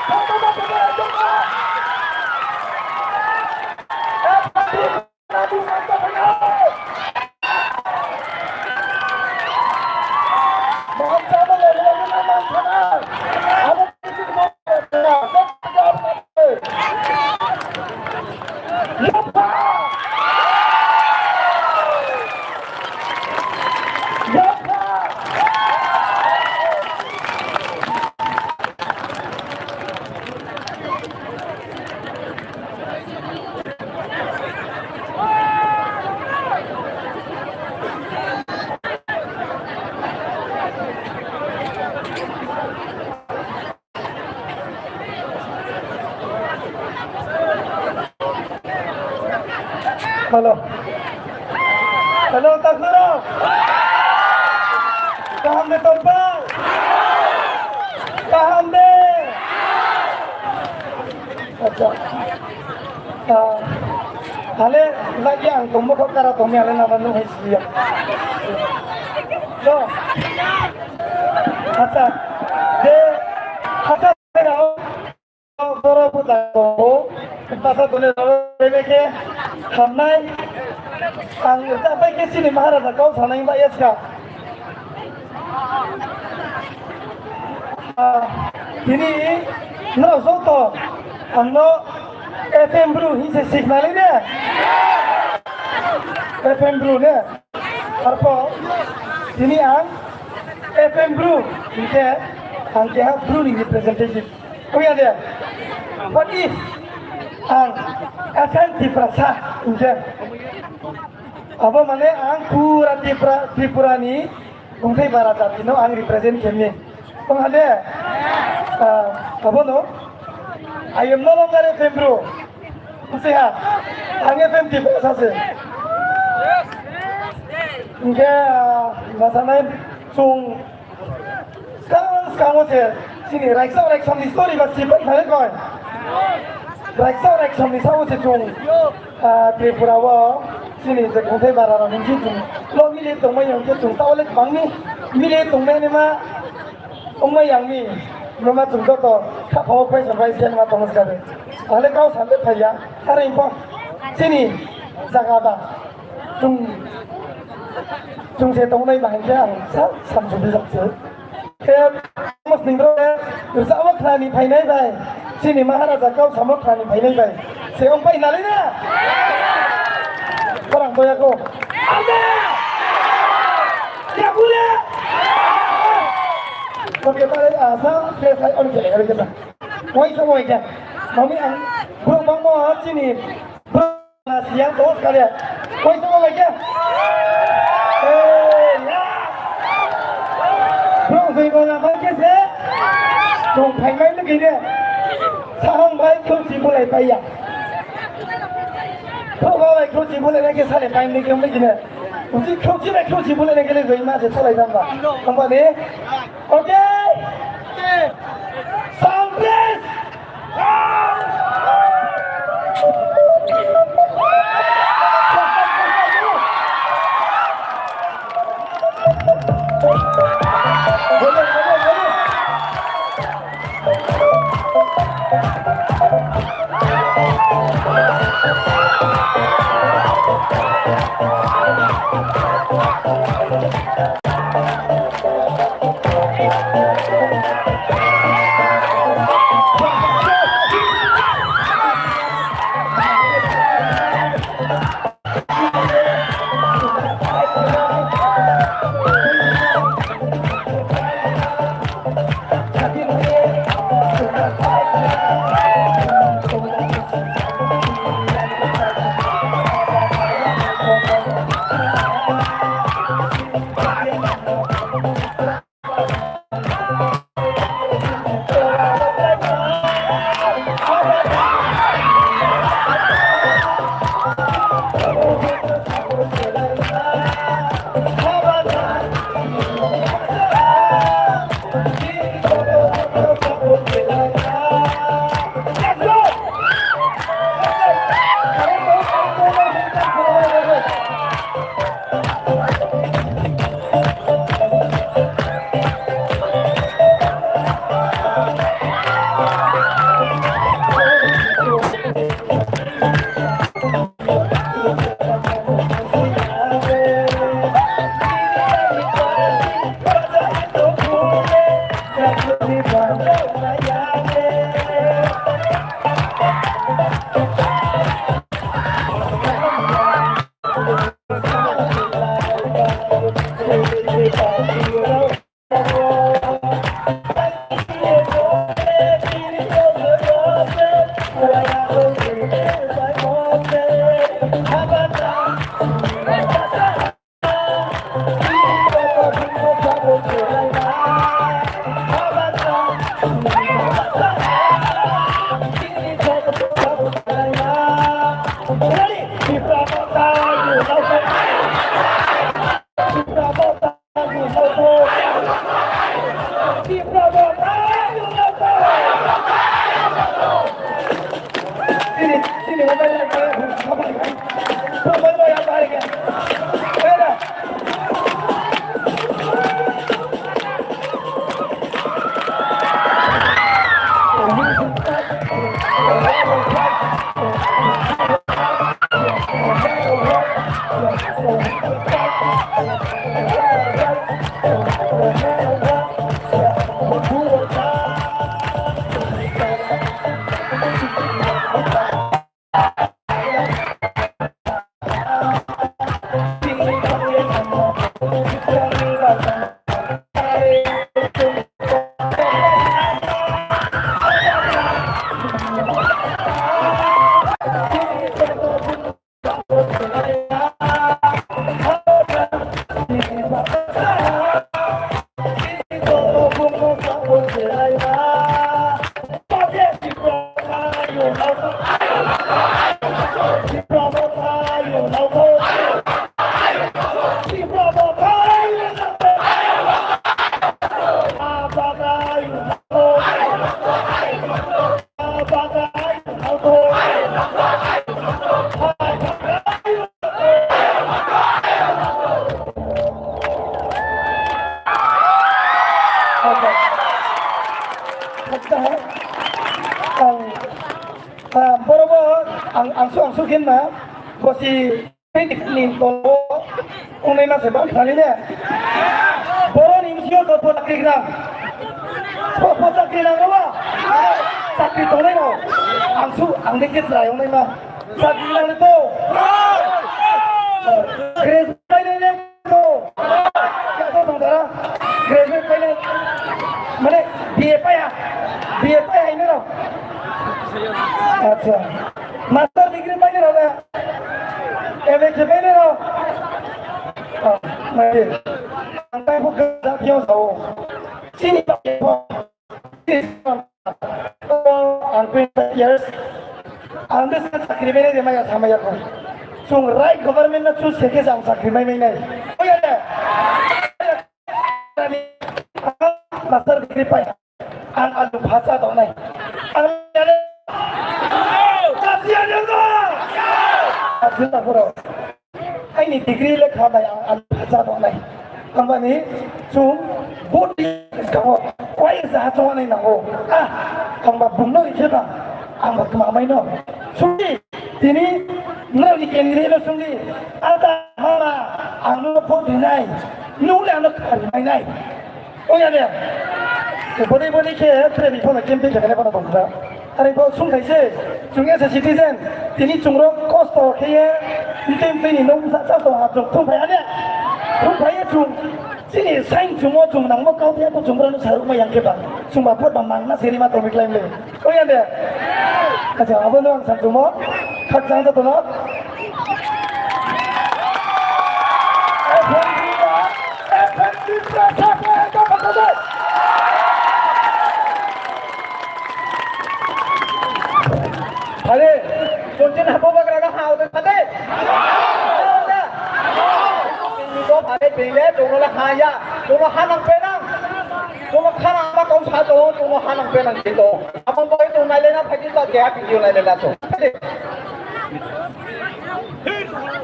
Thangta thangta thangta. F M Pro nang di sama thangta. Mamta mo lo lo na man thana. Abo Hello. Hello, Takhurok. Kaham de tongpa? Kaham de? Acha. Ah, hale lagi ang tongmo kok kara tongmi hale nama nung hai siya. So. Acha. De, acha. Borok bwsa tongo, bwsa tonwi rw khe hamnai. Ang rwchap bai khe chini Maharaja kok sanai ba yaska. Ah, tini norok joto ang no F M Bru hinwi se siknai de. F M Bru ne. Arpho tini ang F M Bru hinkhe ang keha Bru ni representative. Wngya de? What if ang F M Tiprasa hinkhe? Abo mane ang pura Tripura, Tripura ni Kungthai bara jati no ang represent khe mani. Wng hade, ah, abono, I am no longer F M Bru. Masiha, ang F M Tiprasa se. Hingke, ah, masanai chung skang skango se, chini raisa raisa ni story ba si pai thare koi. Raisa raisa ni sao se chung. Ah, Tripura o chini je kungthai bara rok nungsi chung lo mili tongmai yang khe chung ta ole bangni mili tongmai ni ma wngmai yang mi. Mama chung joto kha phao phai sa bai se ma tong ska de. Ale kau sa de phai ya. Are po chini jaga ba chung Chwng se tongnai bahai khe ang sa samsuk bijak se. Khe mosning rok rwchapma khnani phainai bai, chini Maharaja kau samo khnani phainai bai. Se ong pai nalai na? Korang toya ko. Anda! Ya bule! Oke, tare asa, khe sai on khe, khe sa. Wai sa wai khe. Mami ang, bro, bang mo, chini. Bro, Siang dos kali ya. Koi sama lagi ya? Eh, ya. Bro, soi ko na bang ke se. Tong phai mai lagi de. Sahang bai khruchi bulai pai ya. Bro, bai khruchi bulai na ke sale pai ni ke mai gina. Uchi khruchi bai khruchi bulai na ke le zoi ma se salai dang ba. Tong ba de. Okay. Sound please. Ang, ah, borobo ang, angsu, angsu khe na, bosi, ni tongo. Ongnai ma se bang khani ne. Boroni misi o joto chakri gnang. Joto chakri nang rwa. Chakri tongnai rok. Ang su, ang de ke chwrai ongnai ma. Chakri nang to. Graduate painai ne to. Ya to tong dara. Graduate painai. Mane B A paiya. B A paiya ini rok. Acha. Master degree painai rok. M A khe painai rok. Ah, nai. Ang tai bo gajak yo sao. Chini pa ko. Ang twenty five years. Ang de sa chakri mene de maya samaya ko. Chung right government na choose khe khe ang chakri mai mai nai. Oya de. Master degree pai. Ang alu phacha tongnai. Ang yare. Kasi yare no. Kasi na puro. Aini degree lekha bai ang alu phacha tongnai. Ang bani chung boti kamo. Koi jaha chongnai nango. Ah, ang ba bumno ikhe ba. Ang ba kma mai no. Sungdi, tini nrao ni candidate no sungdi. Ata hama ang no vote rinai. Nung le ang no khari mai nai. Oya de. Boni boni khe tre bi phone campaign khe kane bono tongkha. Are bo sung khai se, chung as a citizen, tini chung rok kosto khe ye, tini tini no sa sa to ha chung thum phai ane. Thum phai ye chung. Chini sain chung mo chung nang mo kau thia ko chung rok no saruk ma yang khe ba. Chung ba phot ba mang na seri ma tong mi klai le. Oya de. Acha abo no ang sa chung mo. Khak jang to no. Hale, chonchini hapo bagra na ha ode sate. Ni to hale bile, tono la ha ya, tono ha nang penang. Tono khana ma kong sa to, tono ha nang penang to. Amon boy to nai le na phagi to ke ha video nai le na to.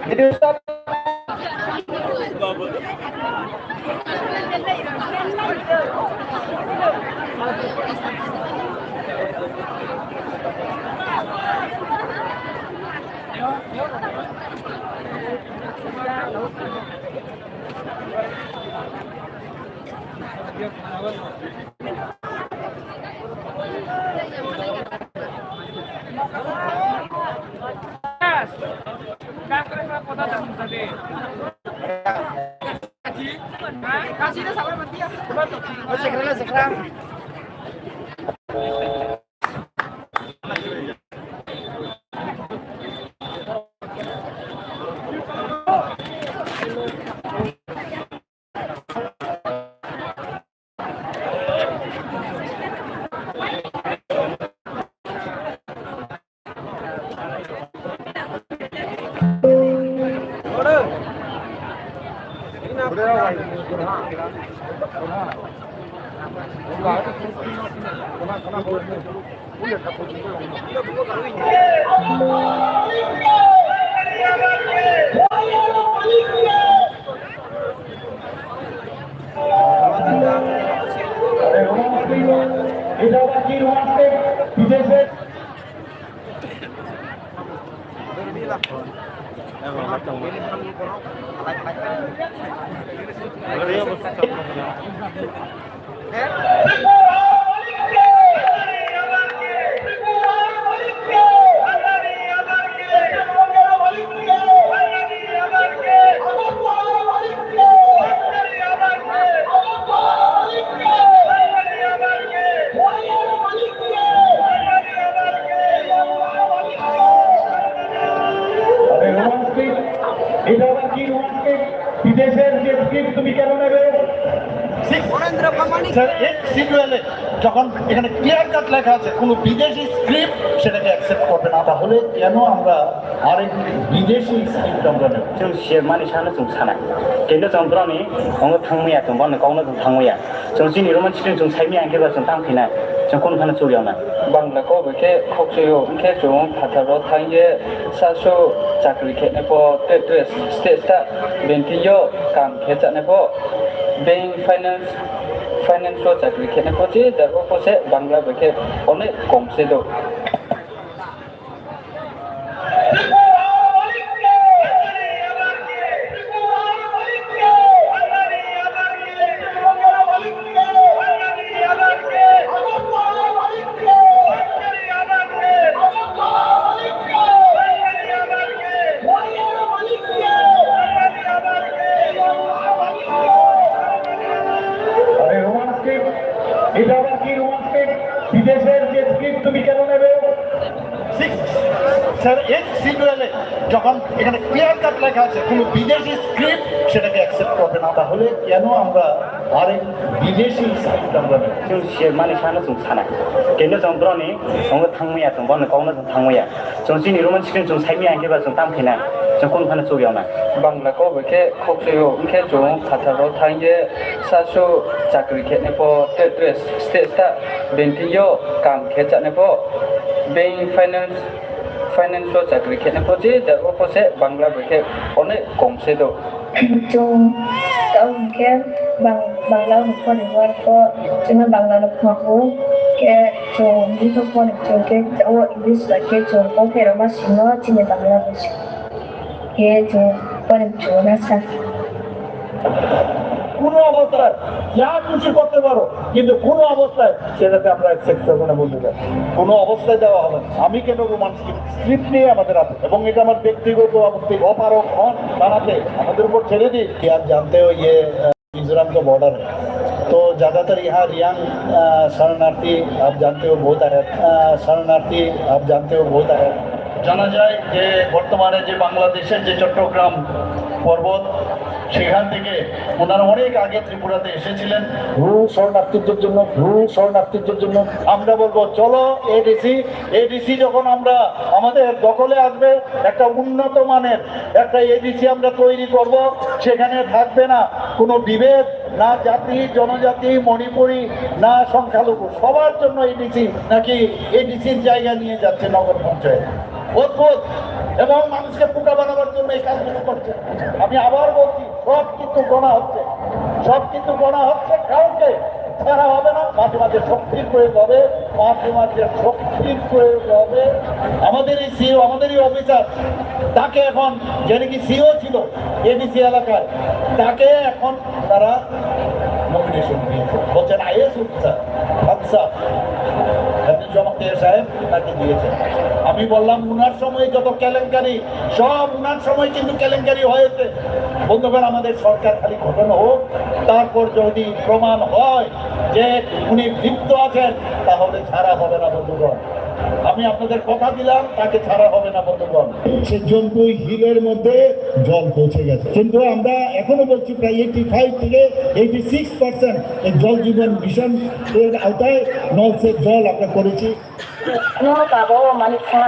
Video stop. আরে Roman script, এটা আবার কি Roman script? বিদেশের যে স্ক্রিপ্ট তুমি কেন নেবে? স্যার, এই সিরিয়ালে যখন এখানে ক্লিয়ার কাট লেখা আছে কোনো বিদেশি স্ক্রিপ্ট সেটাকে অ্যাকসেপ্ট করবে না, তাহলে কেন আমরা আরেক বিদেশি স্ক্রিপ্ট আমরা নেব? Chwng siyakmani sano chwng sanai. Kintu chwng borokni wngo thangmaya, chwng bono kokno chwng thangmaya. Chwng chini roman script chwng saimaya, hwnkhe ba chwng tang phinai. Chwng kunu phano chukya wngnai. Bangla kok bai khe khokchwio, hwnkhe chwng phatar o thang ye sasu chakri khe nai pho, te, te, state state bini thing yo kam khe cha nai pho, bank finance, finance o chakri khe nai pho, je jaga pho se Bangla bai khe onek kom se do. Sir, এই সিরিয়ালে যখন এখানে clear cut লেখা আছে কোনো বিদেশি স্ক্রিপ্ট সেটাকে অ্যাকসেপ্ট করবে না, তাহলে কেন আমরা আরেক বিদেশি স্ক্রিপ্ট আমরা নেব? Chwng se mani sano chwng sana. Kendo chwng broni, chwng thangmaya, chwng bono kokno chwng thangmaya. Chwng chini roman script chwng saimaya hwnkhe ba chwng tam khaina. Chwng kunu phano chukya na. Bangla kok bai khe khokchwio, hwnkhe chwng phatar rok thang ye sasu chakri khe ne po, tre tre state ta banking yo kam khe cha ne po, bank finance, finance o chakri khe ne po, je ja o po se Bangla bai khe onek kom se do. Chwng tamo hwnkhe bang-, Bangla hwnwi phone rwkha, chwngno Bangla no phone rwo, khe chwng bini phone rwkha, chwng khe o English bai khe chwng kok pherama sino, chini Bangla bai sino. Khe chwng phone rwkha na sa. কোনো অবস্থায় যা খুশি করতে পারো, কিন্তু কোনো অবস্থায় সেটাতে আমরা অ্যাকসেপ্ট করবো না, বন্ধুরা। কোনো অবস্থায় দেওয়া হবে না। আমি কেন রোমান স্ক্রিপ্ট নিয়ে আমাদের আছে, এবং এটা আমার ব্যক্তিগত আপত্তি, অপারক হন, বানাতে আমাদের উপর ছেড়ে দিন। ये आप जानते हो, ये, अ, मिजोरम का बॉर्डर है, तो ज़्यादातर यहाँ रियांग, अ, शरणार्थी आप जानते हो बहुत आया, अ, शरणार्थी आप जानते हो बहुत आया। জানা যায় যে বর্তমানে যে বাংলাদেশের যে চট্টগ্রাম পর্বত, সেখান থেকে ওনারা অনেক আগে ত্রিপুরাতে এসেছিলেন। ভূ শরণার্থীদের জন্য, ভূ শরণার্থীদের জন্য আমরা বলবো, চলো এডিসি, এডিসি যখন আমরা আমাদের দখলে আসবে, একটা উন্নত মানের একটা এডিসি আমরা তৈরি করব। সেখানে থাকবে না কোনো বিভেদ, না জাতি, জনজাতি, মণিপুরি, না সংখ্যালঘু, সবার জন্য এডিসি। নাকি এডিসির জায়গা নিয়ে যাচ্ছে নগর পঞ্চায়েত? অদ্ভুত। এবং মানুষকে বোকা বানাবার জন্য এই কাজগুলো করছে। আমি আবার বলছি, সব কিছু গণা হচ্ছে, সব কিছু গণা হচ্ছে। কাউকে ছাড়া হবে না। মাঝে মাঝে শক্তির প্রয়োগ হবে, মাঝে মাঝে শক্তির প্রয়োগ হবে। আমাদের এই সিইও, আমাদের এই অফিসার, তাকে এখন, যে নাকি সিইও ছিল এডিসি এলাকায়, তাকে এখন তারা নমিনেশন দিয়েছে, বলছেন আইএস অফিসার। আচ্ছা, আপনি জমাতিয়া সাহেব তাকে দিয়েছেন। আমি বললাম, উনার সময় যত কেলেঙ্কারি, সব উনার সময় কিন্তু কেলেঙ্কারি হয়েছে। বন্ধুগণ, আমাদের সরকার খালি গঠন হোক, তারপর যদি প্রমাণ হয় যে উনি লিপ্ত আছেন, তাহলে ছাড়া হবে না, বন্ধুগণ। আমি আপনাদের কথা দিলাম, তাকে ছাড়া হবে না, বন্ধুগণ। সে জম্পুই হিলের মধ্যে জল পৌঁছে গেছে, কিন্তু আমরা এখনো বলছি প্রায় এইটি ফাইভ থেকে এইটি সিক্স পার্সেন্ট এই জল জীবন মিশন এর আওতায় নলসের জল আমরা করেছি। No, baba, o mani sa.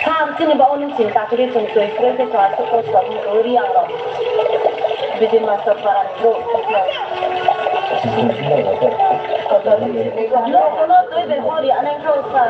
Sa, chini ba, o nung chini kakiri chini twi, twi, twi, twi, twi, twi, twi, twi, ri ang rok. Bidi master para ni, bro. No, no, twi, twi, twi, ri ang rok, sa.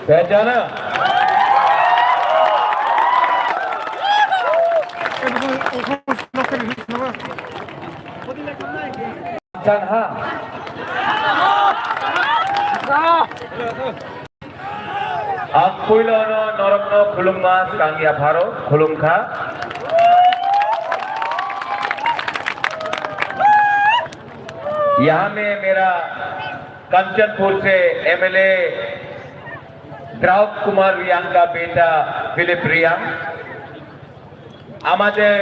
Pehchana. Chanha. Ang puilono norokno khulumma swkang yapharo khulumkha. यहाँ में मेरा कंचनपुर से एमएलए द्राउद कुमार रियांग का बेटा फिलिप रियांग, আমাদের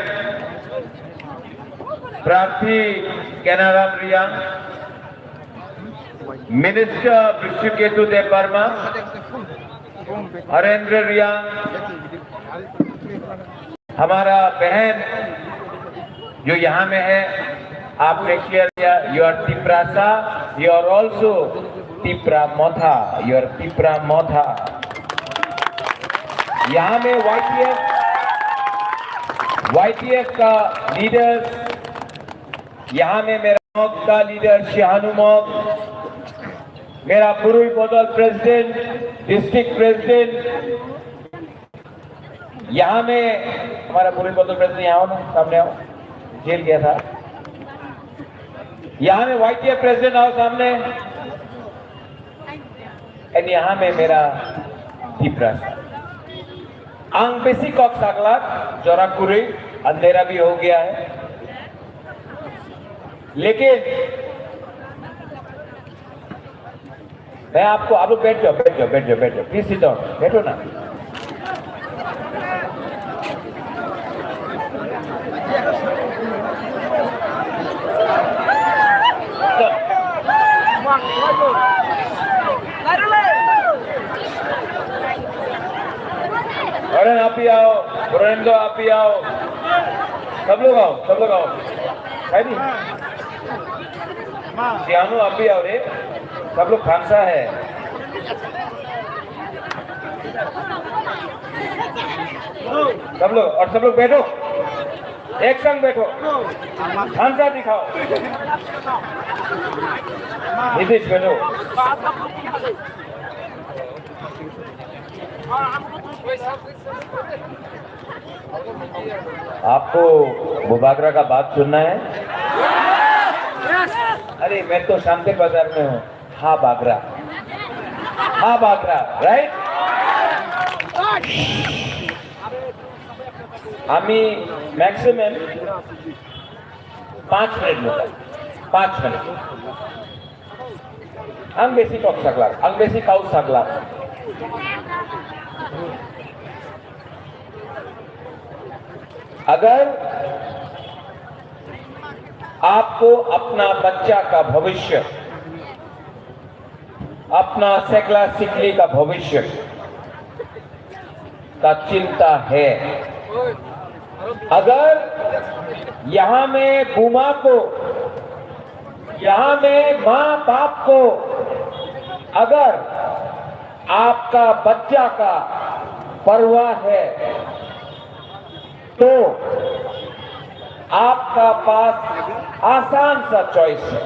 প্রার্থী কেনারাম রিয়াং, মিনিস্টার বিশ্বকেতু দেববর্মা, হরেন্দ্র রিয়াং, हमारा बहन जो यहाँ में है, आपने शेयर किया, you are Tiprasa, you are also Tipra Motha, you are Tipra Motha। यहाँ में वाईटीएफ, वाईटीएफ का लीडर्स, यहाँ में मेरा मग का लीडर शिहानु मग, मेरा पुरुल बदल प्रेसिडेंट, डिस्ट्रिक्ट प्रेसिडेंट, यहाँ में हमारा पूर्वी बंदर प्रेसिडेंट यहाँ हो ना, सामने आओ, जेल गया था। यहाँ में वाईटीएफ प्रेसिडेंट आओ सामने। And यहाँ में मेरा Tipra sir। Ang besi kok saglak, jora kwrwi, andhera bhi ho gaya hai. लेकिन मैं आपको, आप लोग बैठ जाओ, बैठ जाओ, बैठ जाओ, बैठ जाओ, प्लीज सिट डाउन, बैठो ना। अरे आप भी आओ, रोनेंद्र आप भी आओ, सब लोग आओ, सब लोग आओ, है नहीं? सियानू आप भी आओ रे, सब लोग खानसा है। सब लोग, और सब लोग बैठो, एक संग बैठो, खानसा दिखाओ। नीतीश बैठो। आपको बुबागरा का बात सुनना है? अरे, मैं तो शांति बाजार में हूँ। हा बागरा, हा बागरा, राइट? আমি ম্যাক্সিমাম পাঁচ মিনিট মতো, পাঁচ minute. Ang besi kok saglak, ang besi kau saglak. अगर आपको अपना बच्चा का भविष्य, अपना सेकला सिकली का भविष्य का चिंता है, अगर यहाँ में बुमा को, यहाँ में माँ बाप को अगर आपका बच्चा का परवाह है, तो आपका पास आसान सा चॉइस है।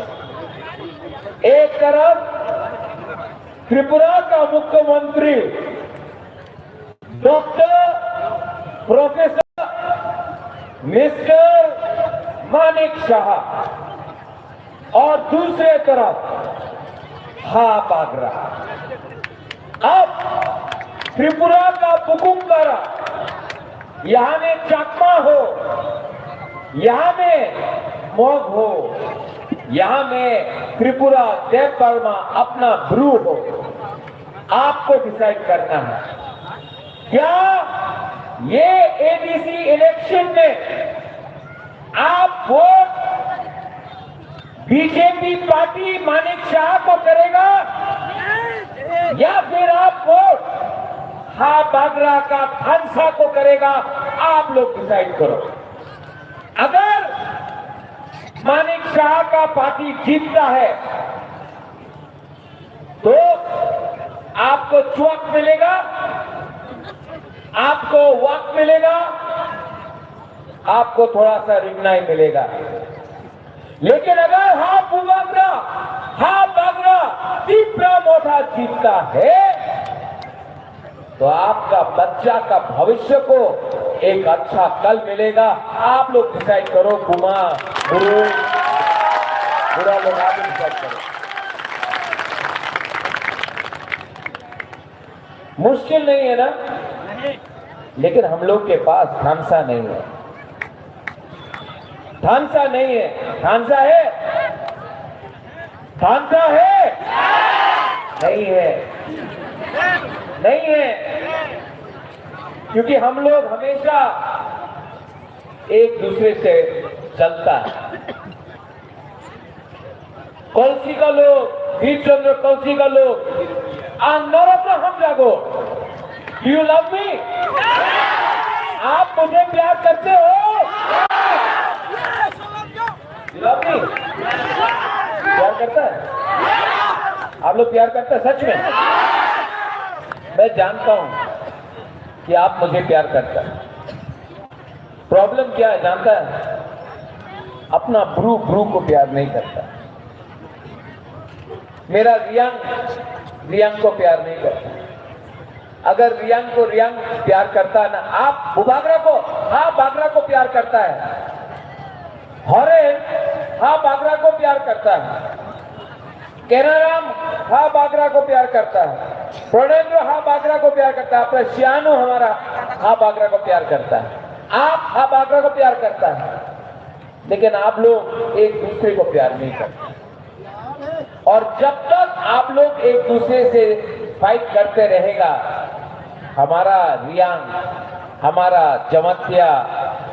एक तरफ त्रिपुरा का मुख्यमंत्री डॉक्टर प्रोफेसर मिस्टर मानिक शाह, और दूसरे तरफ हा बागरा। अब त्रिपुरा का बुकुम बारा, यहाँ में चकमा हो, यहाँ में मग हो, यहाँ में त्रिपुरा देव वर्मा अपना ब्रू हो, आपको डिसाइड करना है। क्या ये एडीसी इलेक्शन में आप वोट बीजेपी पार्टी मानिक शाह को करेगा या फिर आप वोट हा बागरा का थानसा को करेगा? आप लोग डिसाइड करो। अगर मानिक शाह का पार्टी जीतता है तो आपको चुआक मिलेगा, आपको वाक मिलेगा, आपको थोड़ा सा रिंगनाई मिलेगा। लेकिन अगर हा बुबागरा, हा बागरा, तिप्रा मोठा जीतता है, तो आपका बच्चा का भविष्य को एक अच्छा कल मिलेगा। आप लोग डिसाइड करो, बुमा, बुरु, बुरा लोग, आप डिसाइड करो। मुश्किल नहीं है ना? लेकिन हम लोग के पास थानसा नहीं है। थानसा नहीं है। थानसा है? थानसा है? नहीं है। नहीं है। क्योंकि हम लोग हमेशा एक दूसरे से चलता है। कलसी का लोग, वीर चंद्र कलसी का लोग, ang norokno hamjago। Do you love me? आप मुझे प्यार करते हो? You love me? प्यार करता है? आप लोग प्यार करता है सच में? मैं जानता हूं कि आप मुझे प्यार करता है। प्रॉब्लम क्या है जानता है? अपना ब्रू ब्रू को प्यार नहीं करता। मेरा रियांग रियांग को प्यार नहीं करता। अगर रियांग को रियांग प्यार करता है ना, आप बुबागरा को, हाँ, बागरा को प्यार करता है। हरेन, हाँ, बागरा को प्यार करता है। केनाराम, हाँ, बागरा को प्यार करता है। प्रणेंद्र, हाँ, बागरा को प्यार करता है। अपना श्यानू हमारा, हाँ, बागरा को प्यार करता है। आप, हाँ, बागरा को प्यार करता है। लेकिन आप लोग एक दूसरे को प्यार नहीं करते। और जब तक आप लोग एक दूसरे से फाइट करते रहेगा, हमारा रियांग, हमारा जमातिया,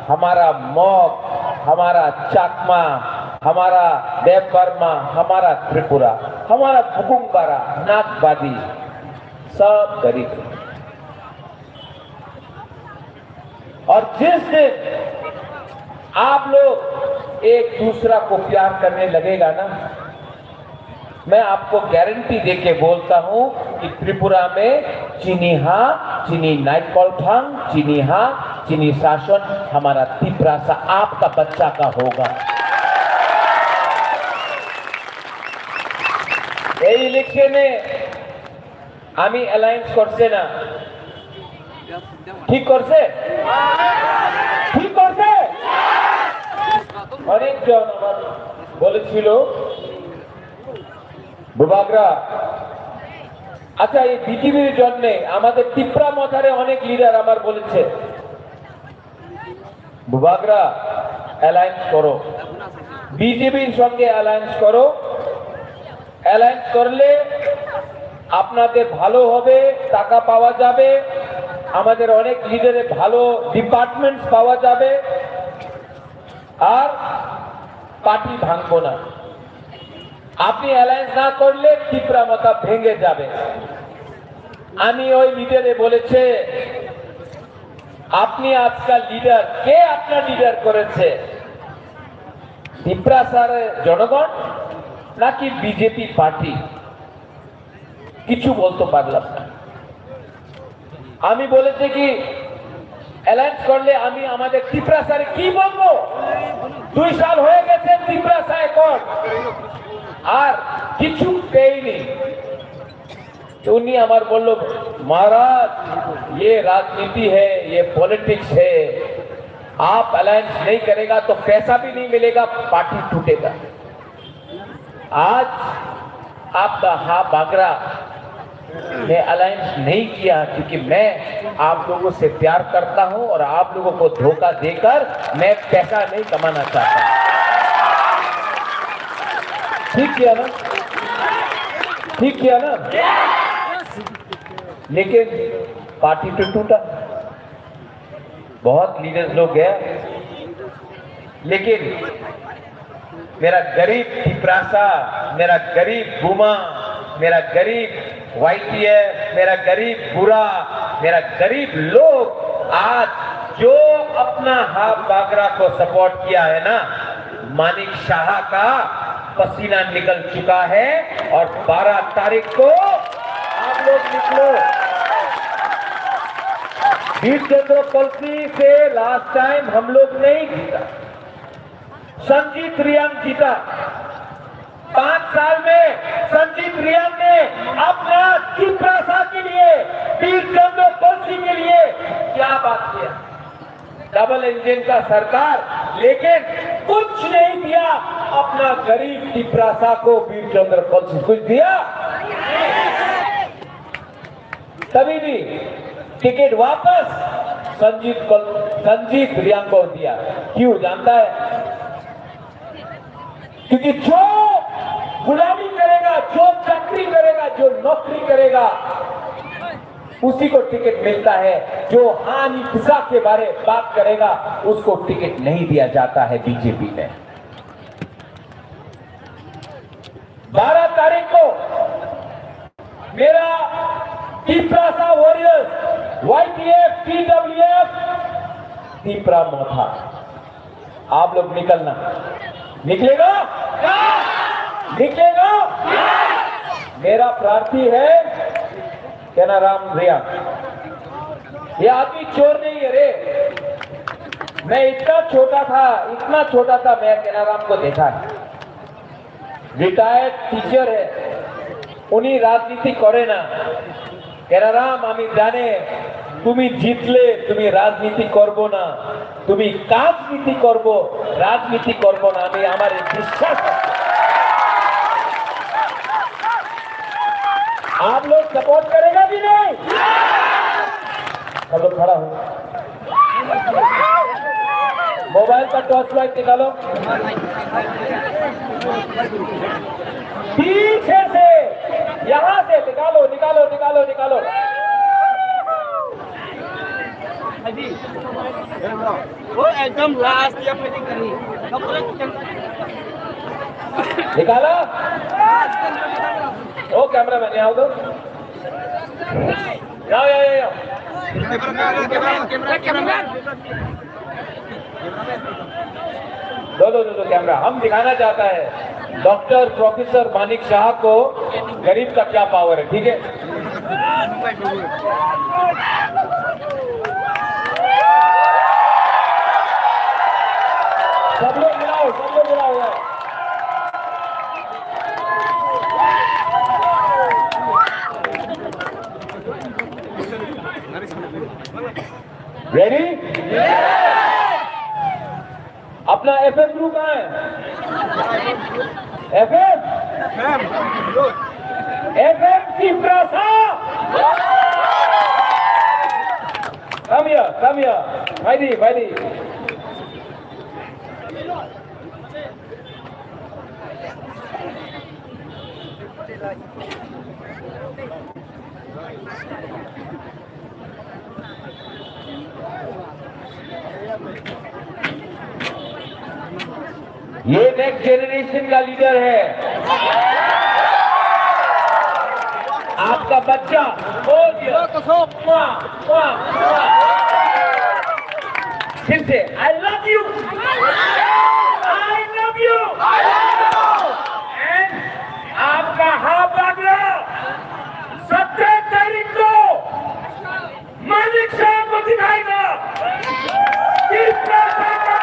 हमारा मॉग, हमारा चाकमा, हमारा देव वर्मा, हमारा त्रिपुरा, हमारा बुकुंगबारा, नागबादी, सब गरीब है। और जिस दिन आप लोग एक दूसरा को प्यार करने लगेगा ना, मैं आपको गारंटी देके बोलता हूं कि त्रिपुरा में चीनी हाँ, चीनी नाइकल फांग, चीनी हाँ, चीनी शासन, हमारा तिपरासा आपका बच्चा का होगा। এই ইলেকশনে আমি অ্যালায়েন্স করছে না, ঠিক করছে? ঠিক করছে? অনেকজন আমার বলেছিল, বুবাগরা, আচ্ছা, এই বিজেপির জন্য আমাদের তিপ্রা মথারে অনেক লিডার আমার বলেছে, বুবাগরা, অ্যালায়েন্স করো, বিজেপির সঙ্গে অ্যালায়েন্স করো। অ্যালায়েন্স করলে আপনাদের ভালো হবে, টাকা পাওয়া যাবে, আমাদের অনেক লিডারে ভালো ডিপার্টমেন্টস পাওয়া যাবে, আর পার্টি ভাঙবো না। আপনি অ্যালায়েন্স না করলে তিপ্রা মথা ভেঙে যাবে। আমি ওই লিডারে বলেছে, আপনি আজকাল লিডার, কে আপনার লিডার করেছে? তিপ্রাসার জনগণ নাকি বিজেপি পার্টি? কিছু বলতে পারলাম না। আমি বলেছি কি, অ্যালায়েন্স করলে আমি আমাদের তিপ্রাসারে কি বলবো? দুই সাল হয়ে গেছে তিপ্রাসা অ্যাকর্ড, আর কিছু পেইনি। উনি আমার বলল, महाराज, ये राजनीति है, ये पॉलिटिक्स है, आप अलायंस नहीं करेगा तो पैसा भी नहीं मिलेगा, पार्टी टूटेगा। आज आपका हा बागरा ने अलायंस नहीं किया, क्योंकि मैं आप लोगों से प्यार करता हूं और आप लोगों को धोखा देकर मैं पैसा नहीं कमाना चाहता। ठीक किया ना? ठीक किया ना? लेकिन पार्टी तो टूटा, बहुत लीडर्स लोग गए, लेकिन मेरा गरीब तिपरासा, मेरा गरीब बुमा, मेरा गरीब वाईटीएफ, मेरा गरीब बुरा, मेरा गरीब लोग आज जो अपना हा बागरा को सपोर्ट किया है ना, मानिक शाह का पसीना निकल चुका है और बारह तारीख को आप लोग निकलो। बीर चंद्र कलसी से लास्ट टाइम हम लोग नहीं जीता, संजीत रियांग जीता। पांच साल में संजीत रियांग ने अपना तिपरासा के लिए, बीर चंद्र कलसी के लिए क्या बात किया? डबल इंजन का सरकार, लेकिन कुछ नहीं दिया अपना गरीब तिपरासा को। बीर चंद्र कलसी कुछ दिया? तभी भी टिकट वापस संजीत कल-, संजीत रियांग को दिया। क्यों जानता है? क्योंकि जो गुलामी करेगा, जो चाकरी करेगा, जो नौकरी करेगा, उसी को टिकट मिलता है। जो हानि दिशा के बारे बात करेगा, उसको टिकट नहीं दिया जाता है बीजेपी में। बारह तारीख को मेरा Tiprasa warriors, YTF, TWF, Tipra Motha, आप लोग निकलना। निकलेगा? निकलेगा? मेरा प्रार्थी है केनाराम रियांग। ये आदमी चोर नहीं है रे। मैं इतना छोटा था, इतना छोटा था, मैं केनाराम को देखा है। रिटायर्ड टीचर है, उन्हीं राजनीति करे ना। কেনারাম, আমি জানে তুমি জিতলে তুমি রাজনীতি করবো না, তুমি কাজনীতি করবো, রাজনীতি করবো না, আমি আমার এই বিশ্বাস আছে। आप लोग सपोर्ट करेगा कि नहीं? सब लोग खड़ा हो। मोबाइल का टॉर्च लाइट निकालो। पीछे से, यहाँ से निकालो, निकालो, निकालो, निकालो। वो एकदम लास्ट या फिर कहीं। निकाला। ओ कैमरा मैन, यहाँ आओ तो। जाओ, जाओ, जाओ, जाओ। दो, दो, दो, दो कैमरा। हम दिखाना चाहता है डॉक्टर प्रोफेसर मानिक शाह को गरीब का क्या पावर है, ठीक है? सब लोग मिलाओ, सब लोग मिलाओ यार। रेडी? अपना एफएम गुरु कहाँ है? FM? FM Tiprasa. Come here, come here. भाई दी, भाई दी। ये नेक्स्ट जनरेशन का लीडर है। आपका बच्चा बोल दिया। फिर से, I love you। I love you। And आपका हाँ पगला सत्रह तारीख को मानिक शाह को दिखाएगा। तीसरा सामना।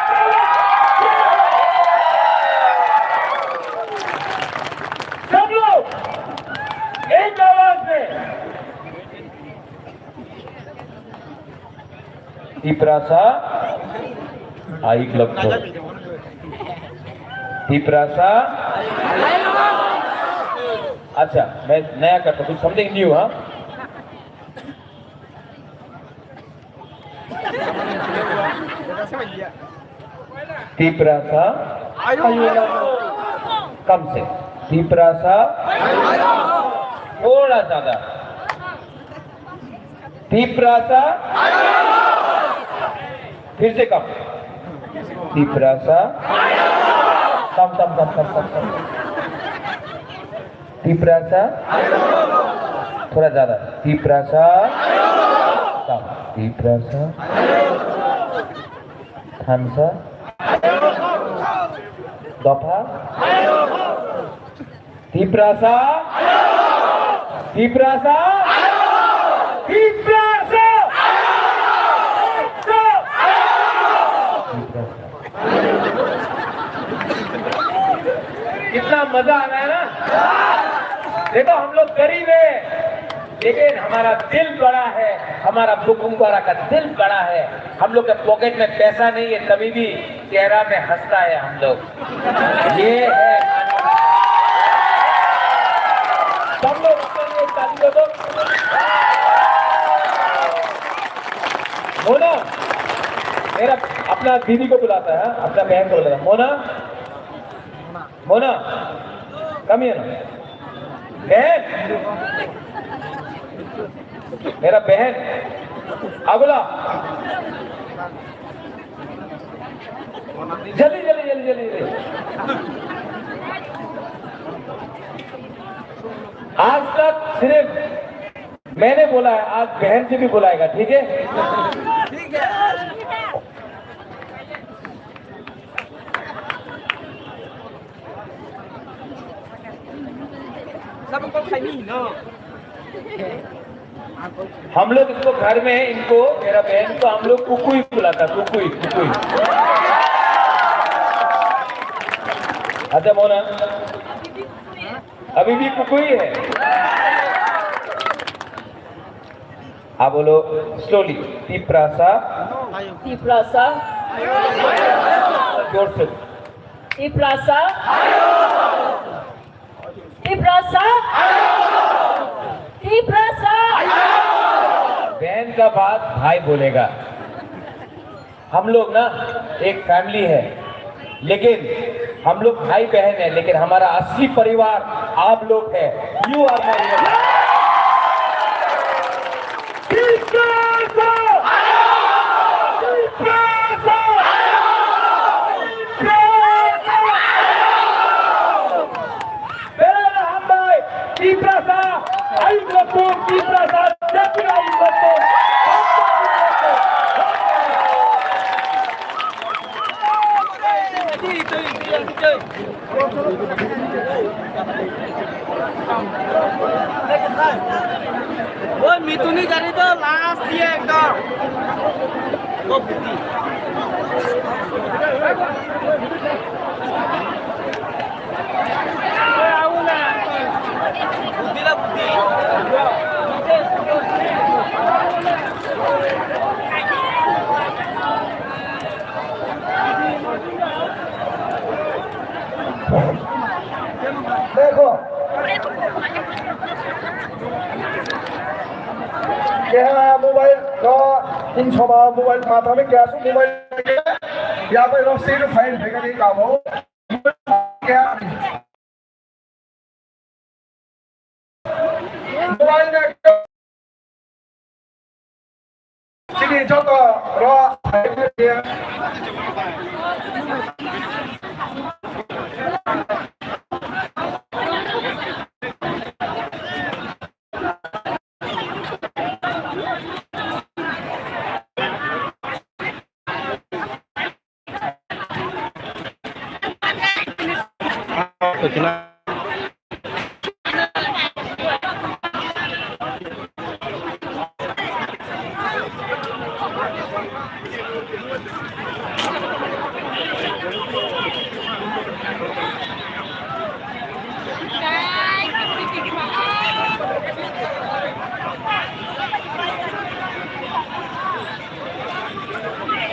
सब लोग एक आवाज में। तिपरासा आइक लक्ष्य। तिपरासा। अच्छा, मैं नया करता हूँ, कुछ समथिंग न्यू, हाँ। तिपरासा। कम से। तिपरासा। थोड़ा ज्यादा। तिपरासा। फिर से कम। तिपरासा। कम, कम, कम, कम, कम, कम। तिपरासा। थोड़ा ज्यादा। तिपरासा। कम। तिपरासा। थानसा। दफा। तिपरासा। तिपरासा। तिपरासा। कितना मजा आ रहा है ना? देखो, हम लोग गरीब है, लेकिन हमारा दिल बड़ा है, हमारा बुकुमवाड़ा का दिल बड़ा है। हम लोग के पॉकेट में पैसा नहीं है, तभी भी चेहरा में हंसता है हम लोग। ये है। सब लोग उसके लिए ताली दे दो। मोना, मेरा अपना दीदी को बुलाता है, अपना बहन को बुलाता है। मोना, मोना, come here ना। बहन, मेरा बहन, अगला। जल्दी, जल्दी, जल्दी, जल्दी, जल्दी। आज तक सिर्फ मैंने बोला है, आज बहन जी भी बुलाएगा, ठीक है? ठीक है। हम लोग इसको घर में, इनको, मेरा बहन को हम लोग कुकुई बुलाता, कुकुई, कुकुई। अच्छा मोना, अभी भी कुकुई है। आप बोलो slowly, Tiprasa। Tiprasa। जोर से। Tiprasa। Tiprasa। Tiprasa। बहन का बात भाई बोलेगा। हम लोग ना एक फैमिली है, लेकिन हम लोग भाई बहन है, लेकिन हमारा असली परिवार आप लोग है। You are my Bela Hambai, Tiprasa, Ayuk Latung, Tiprasa, Jati Ayuk Latung. Oi, Mituni gari to last ye ekdom. देखो, क्या मोबाइल का इन सभा मोबाइल माथा में क्या सु मोबाइल या पे रस्सी जो फाइन फेंका नहीं काबू। Chini joto ro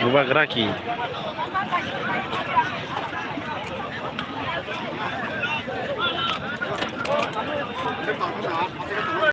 Bubagra ki.